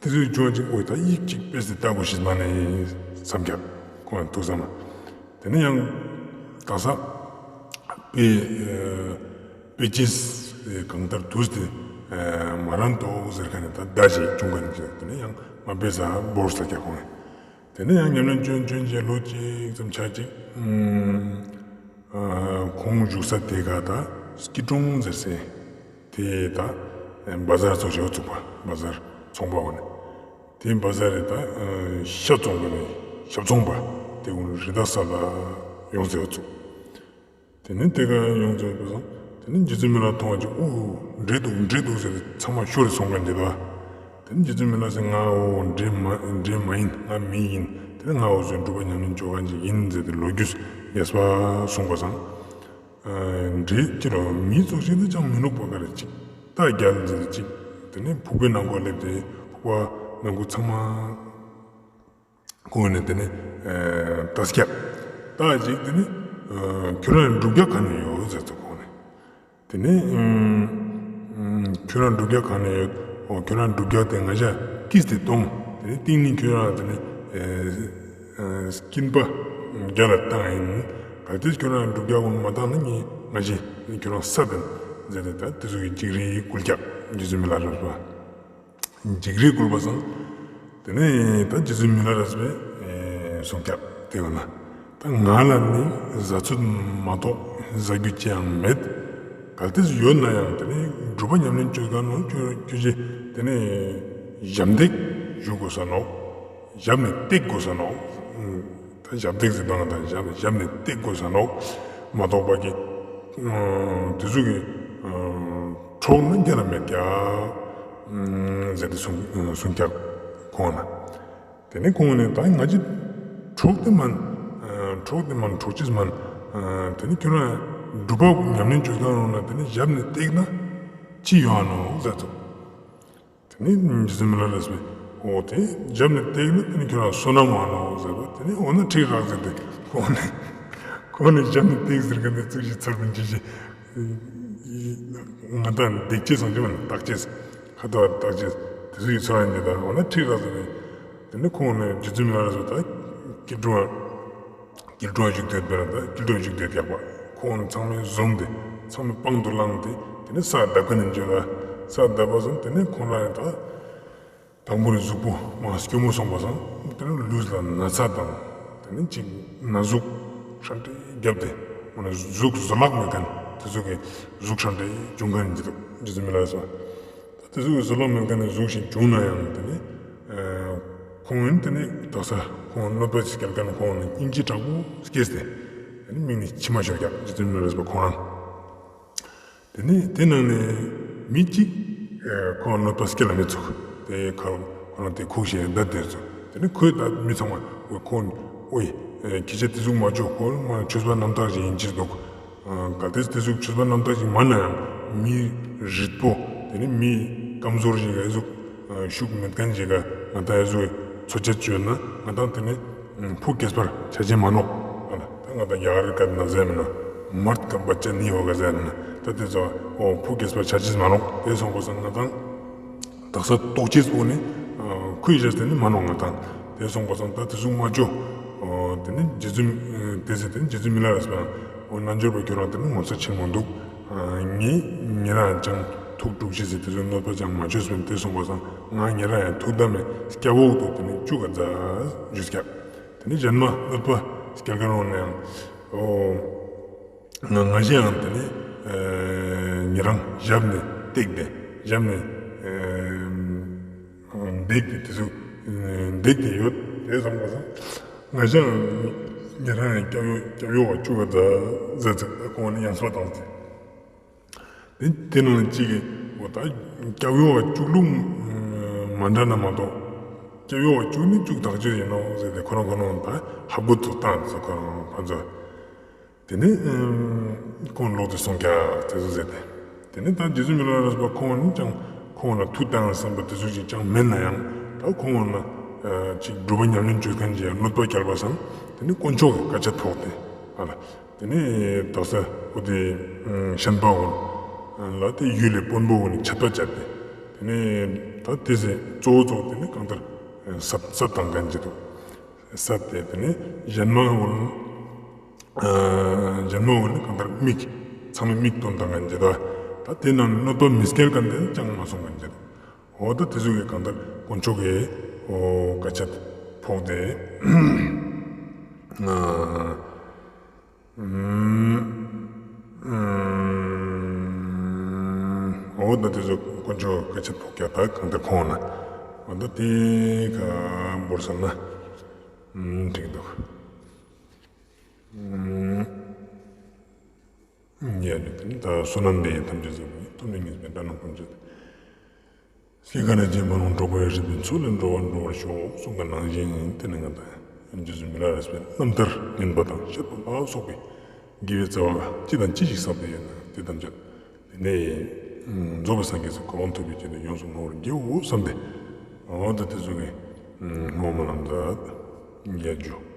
དེ་ཚོའི་ཅུང་ཅིག་འོ་ད་ཡིག་ཅིག་དཔེ་སྟེ་ལྟ་དགོས་ཤེས་མ་ནི་བསམ་རྒྱབ་ཁོང་ཐུགས་བསམ་མ། དེ་ནས་ཡང་ག་ས་དཔེ་དཔེ་ཅིག་གང་ལྟར་དུས་དེ་མ་རན་ཏོ་ཟེར་མཁན་ནི་ད་ཟླ་ཞིག་བྱུང་མཁན་ཅིག། དེ་ནས་ཡང་མ་དཔེ་ས་བོར་ས་རྒྱག་ཁོང་། དེ་ནས་ཡང་ཉམས་ལེན་ཅོན་ཅོན་ཅེས་ལོ་གཅིག་ཙམ་ཆ་ཅིག་ཁོང་བཞུགས་ས་དེ་ག་ད་སྐྱིད་གྲོང་ཟེར་སེ། དེ་ད་བ་ཟར་ཚོགས་ཞིག་ཚུགས་པ། བ་ཟར་ཚོང་པ་བ་ནི་དེ་བ་ཟར་རེ་ད་ཤ་བཙོང་གི་ནི་ཤ་བཙོང་པ་དེ་ཀུན་རི་དྭགས་ས་ལ་ཡོང་ཟེར་བ་ཚུགས། དེ་ནི་དེ་ག་ཡོང་ཟེར་བ་སང་དེ་ནི་རྗེ་བཙུན་མི་ལ་མཐོང་བ་ཅིག་ཨོ་འདྲེ་འདུག་འདྲེ་འདུག་ཟེར་ཏེ་ཚང་མ་ཤོར་རེ་སོང་ག་འདི་དོ། དེ་ནི་རྗེ་བཙུན་མི་ལ་ཟེར་ང་འོ་འདྲེ་མ་འདྲེ་མ་ཡིན་ང་མི་ཡིན། དེ་ནི་ང་འོ་ཟེར་སྒྲུབ་པ་ཉམས་ལེན་ཅོ་མཁན་ཅིག་ཡིན་ཟེར་ཏེ་ལོ་རྒྱུས་རྒྱས་པ་གསུངས་པ་སང་། འདྲེ་ཅི་རོ་མི་ཚོགས་ཤིག་ཏུ་ཅང་མི་ནུག་པ་ག་རེ་ཅིག་རྟ་རྒྱལ་ཟེར་ཅིག། དེ་ནས་ཕུག་པའི་ནང་ཁོ་སླེབས་ཏེ་ཕུག་པ་ནང་ཁོ་ཚང་མ་ཁོང་ནས་དེ་ནས་རྟ་སྐྱབས་རྟ་ཅིག་དེ་ནས་ཁྱོད་རང་འབྲུག་རྒྱལ་ག་ནས་ཡོད་ཟེར་ཚོ་ཁོང་ནས་དེ་ནས་ཁྱོད་རང་འབྲུག་རྒྱལ་ག་ནས་ཡོད། འོ་ཁྱོད་རང་འབྲུག་རྒྱལ་དེ་ང་ཞ་ཀིས་ཏེ་གཏོང་། དེ་ནས་ཏིང་ནི་ཁྱོད་རང་དེ་ནས་སྐྱིན་པ་རྒྱ་ལ་བཏང་ཡིན། གལ་ཏེ་ཁྱོད་རང་འབྲུག་རྒྱལ་ཀུན་མ་བཏང་ན་ངས་ང་ཞེས་ཁྱོད་རང་ས་དེ་ཟེར་ཏེ་ད་དེ་ཚོ་གི་འཇིགས་རི་བསྐུལ་རྒྱག་རྗེ་བཙུན་མི་ལ་རས་པ། འཇིགས་རི་བསྐུལ་བ་སང་། དེ་ནས་ད་རྗེ་བཙུན་མི་ལ་རས་པས་གསུང་རྒྱག་དེ་བ་ན། ད་ང་ལ་ནི་བཟའ་ཚོད་མ་གཏོགས་བཟའ་རྒྱུ་ཅི་ཡང་མེད། གལ་ཏེ་ཡོད་ན་ཡང་དེ་ནས་སྒྲུབ་པ་ཉམས་ལེན་ཅོ་ག་ནོ་ཁྱོད་ཁྱོད་ཀྱི་དེ་ནས་ཞབས་འདེགས་ཞུ་དགོས་ས་ནོག། ཞབས་ནས་བཏེག་དགོས་ས་ནོག། ད་ཞབས་འདེགས་ཟེར་དང་ད་ཞབས་ཞབས་ནས་བཏེག་དགོས་ས་ནོག། མ་གཏོགས་པ་གི་ཨ་དེ་ཟུག་གི་ཨ་གྲོགས་ནི་རྒྱ་ལ་མེད་ཀྱག་ཟེར་ཏེ་གསུང་གསུང་ཀྱག་ཁོང་ན། དེ་ནས་ཁོང་ནས་ད་ང་ཅི་གྲོགས་དེ་མན། ཨ་གྲོགས་དེ་མན་གྲོགས་ཅིས་མན། ཨ་དེ་ནས་ཁྱོད་རང་སྒྲུབ་པ་ཉམས་ལེན་བཅོས་ཁང་རང་ན་དེ་ནས་ཞབས་ནས་བཏེགས་ན་ཅི་ཡོང་ནོག་ཟེར་ཙོགས། དེ་ནས་རྗེ་བཙུན་མི་ལ་རས་པས་འོ་དེ་ཞབས་ནས་བཏེགས་ན་དེ་ནས་ཁྱོད་རང་བསོད་ནམས་ཡོང་ནོག་ཟེར་བ། དེ་ནས་འོ་ན་ཁྲིག་རག་ཟེར་ཏེ་ཁོང་ནས་ཁོང་ནས་ཞབས་ནས་བཏེགས་ཟེར་མཁན་དེ་ཙིག་ཞིག་ཚར་བ་ཅི་ཞིག་ང་དང་འདེགས་ཅེས་སོང་ཅི་མ་ན་བརྟག་ཅེས་ཁ་ཏོ་བརྟག་ཅེས་དེ་ཚོ་ཡི་ཚོར་བ་ཡིན་ད། འོ་ན་ཁྲིག་རག་ཟེར་ཏེ། དེ་ནས་ཁོང་ནས་རྗེ་བཙུན་མི་ལ་རས་པ་ད་སྐྱིལ་ཀྲུང་སྐྱིལ་ཀྲུང་བཞུགས་སྡོད་པ་ན་ད་སྐྱིལ་ཀྲུང་བཞུགས་སྡོད་ཀྱག་པ། ཁོང་ཚང་མས་བཟུང་སྟེ་ཚང་མས་པང་དུ་བླངས་ཏེ་དེ་ནས་ས་བརྡབ་ཁན་ནི་བརྗོད་ལ། ས་བརྡབ་པ་སང་དེ་ནས་ཁོང་རང་ཡང་ད་དང་པོ་ནས་གཟུགས་པོ་མ་སྐྱོ་མོ་སོང་པ་སང་དེ་ནས་ལུས་ལ་ན་ཚ་དང་དེ་ནས་ཅིག་ན་ཟུག་ཧྲན་ཏེ་བརྒྱབ་སྟེ་འོ་ན་གཟུགས་བཟོད་གླགས་མེད་ཁན་དེ་ཚོ་གི་གཟུགས་ཧྲན་ཏེ་བྱུང་ཁན་ཡིན་གྱི་འདུག་རྗེ་བཙུན་མི་ལ་རས་པ། ད་དེ་ཚོ་གི་བཟོད་གླགས་མེད་ཁན་ནི་གཟུགས་ཤིག་བྱུང་ན་ཡང་དེ་ནས་ཨ་ཁོང་ཡིན་དེ་ནས་དག་ས་ཁོང་གནོད་པ་སྐྱེལ་ཁན་ཁོང་ནི་སྙིང་རྗེ་དྲག་པོ་སྐྱེས་ཏེ་དེ་ནས་མིག་ནས་མཆི་མ་ཤོར་ཀྱག་རྗེ་བཙུན་མི་ལ་རས་པ་ཁོང་རང་། དེ་ནས་དེ་ནང་ནས་མི་གཅིག་ཨ་ཁོང་གནོད་པ་སྐྱེལ་ལ་མི་ཚུགས་ཏེ་ཁོ་ཁོ་རང་དེ་ཁུག་ཤེས་ད་དེ་ཚོ་དེ་ནས་ཁོས་ད་མི་ཚང་མ་འོ་ཁོང་འོ་ཡ་ཁྱེད་ཅག་དེ་ཟུག་མ་བྱོས། ཁོ་མ་ཆོས་པ་རྣམ་དག་ཅིག་ཡིན་ཅི་འདུག་གལ་ཏེ་དེ་ཟུག་ཆོས་པ་རྣམ་དག་ཅིག་མན་ན་ཡང་མི་རིད་པོ་དེ་ནས་མི་སྐམ་ཟོར་ཞིག་ག་ཨེ་ཟུག་ཤུགས་མེད་ཁན་ཞིག་ག་ང་དང་ཨེ་ཟུག་འཚོ་བྱེད་བཅོས་ན་ང་དང་དེ་ནས་ཕུགས་རྒྱས་པར་ཆ་ཅེས་མ་ནོག་ད་ང་དང་རྒྱ་གར་སྐད་ནང་ཟེར་མིན་ན་མར་ཀ་བ་ཅ་ནི་ཡོ་ག་ཟེར་ན་ད་དེ་ཚོ་འོ་ཕུགས་རྒྱས་པར་ཆ་ཅེས་མ་ནོག་དེ་སོང་པ་སང་ང་དང་དག་ས་ལྟོགས་ཅེས་པོ་ནི་ཁོའི་ཞེས་དེ་ནི་མ་ནོག་ང་དང་། དེ་སོང་པ་སང་ད་དེ་ཟུག་མ་བྱོས། དེ་ནི་རྗེ་བཙུན་དེ་ཟེར་དེ་ནི་རྗེ་བཙུན་མི་ལ་རས་པ་འོ་རྣལ་འབྱོར་པ་ཁྱོད་རང་དེ་ནི་ངོ་ཚ་ཆེན་མོ་འདུག་ངས་ཉེ་རང་ཅང་ཐུགས་དཀྲུགས་ཤིག་ཟེར་དེ་ཚོ་གནོད་པ་ཅང་མ་བྱོས་པས། དེ་སོང་པ་སང་ང་ཉེ་རང་ཡང་ཐུགས་དམ་མེད་སྐྱབས་འོག་ཏུ་དེ་ནི་བཅུག་ག་མཛད་ཞུས་ཀྱག་དེ་ནི་གཞན་མ་གནོད་པ་སྐྱེལ་མཁན་རང་ནས་ཡང་འོ་ང་ང་ཞེ་ཡང་དེ་ནི་ཉེ་རང་ཞབས་ནས་བཏེགས་ཏེ་ཞབས་ནས་བཏེགས་ཏེ་དེ་ཚོ་བཏེགས་ཏེ་ཡོད། དེ་སོང་པ་སང་ང་ཞེ་ཡང་ཉེ་རང་ཡང་སྐྱབས་འོག་སྐྱབས་འོག་ག་བཅུག་ག་མཛད་མཛད་ཟེར་ཁོང་ནི་ཡང་སོ་བཏང་སྟེ། དེ་དེ་ནང་གཅིག་གིས་འོ་ད་སྐྱབས་འོག་ག་བཅུག་ལུགས་མ་འདྲ་ན་མ་གཏོགས་སྐྱབས་འོག་ག་བཅུག་ནི་བཅུག་ཐག་ཆོད་ཡིན་ནོག་ཟེར་ཏེ་ཁོ་རང་ཁོ་རང་ད་ཧབ་གོ་ཚུགས་བཏང་ཟེར་ཁོ་རང་ཕན་ཚུན། དེ་ནས་ཁོང་ལོག་སྟེ་སོང་ཀྱག་དེ་ཚོ་ཟེར་ཏེ། དེ་ནས་ད་རྗེ་བཙུན་མི་ལ་རས་པ་ཁོང་ནི་ཅང་ཁོང་ལ་ཐུགས་དང་བསམ་པ་དེ་ཚོ་ཞིག་ཅང་མེད་ན་ཡང་ད་ཁོང་ལ་ཅིག་སྒྲུབ་པ་ཉམས་ལེན་བཅོས་མཁན་ཞིག་གནོད་པ་བསྐྱལ་བ་སང་དེ་ནི་དཀོན་མཆོག་གི་བཀའ་ཆད་ཕོག་སྟེ་ཨ་ལ། དེ་ནས་དག་ས་འོ་དེ་ཤན་པ་འོ་ལ་དེ་ཡུལ་ལས་དཔོན་པོ་འོ་ནི་ཆད་པ་བཅད་དེ། དེ་ནས་ད་དེ་ཟེར་གཙོ་བོ་གཙོ་བོ་དེ་ནི་གང་ལྟར་ས་ས་བཏང་མཁན་ཅིག་འདུག་ས་དེ་དེ་ནས་གཞན་མ་འོ་ན་གཞན་མ་འོ་ན་གང་ལྟར་མིག་ཚང་མས་མིག་སྟོན་བཏང་མཁན་ཅིག་འདུག་ད་དེ་ནང་གནོད་པ་མི་སྐྱེལ་མཁན་དེ་ནི་ཅང་མ་སོང་མཁན་ཅིག་འདུག་འོ་ད་དེ་ཚོ་གི་གང་ལྟར་དཀོན་མཆོག་གི་འོ་བཀའ་ཆད་ཕོག་སྟེ། འོ་ད་དེ་ཚོ་དཀོན་མཆོག་བཀའ་ཆད་ཕོག་ཀྱག་ད་གང་ལྟར་ཁོང་ན་འོ་ད་དེ་ག་འབོར་ས་ན་འགྲིག་འདུག་ཡ་ནི་དེ་ནི་ད་བསོད་ནམས་འདི་ཡིས་ཐམས་ཅད་གཟིགས་པ་ཉིད། ཐོབ་ནས་ཉེས་པའི་དགྲ་རྣམས་ཕམ་བྱས་ཏེ། སྐྱེ་རྒ་ན་འཆིའི་རྦ་ཀློང་འཁྲུགས་པའི། རིག་པའི་མཚོ་ལས་འགྲོ་བ་སྒྲོལ་བར་ཤོག་གསུངས་པ་ནང་བཞིན་དེ་ནི་ང་དང་རྗེ་བཙུན་མི་ལ་རས་པའི་རྣམ་ཐར་ངན་པ་དང་བཤད་པ་ལ་སོགས་པའི་དགེ་བའི་རྩ་བ་ཅི་དང་ཅི་ཞིག་བསགས་ཏེ་ཡོད་ན་དེ་ཐམས་ཅད་དེ་ནས་རྫོགས་པའི་སངས་རྒྱས་སུ་གོ་འཕང་ཐོབ་པའི་ཆེད་དུ་ཡོངས་སུ་བསྔོ་བར་བགྱིའོ་བསམ་སྟེ། འོ་ད་དེ་ཚོ་གི་བསྔོ་བ་ལམ་ད་རྒྱ་རྒྱུ།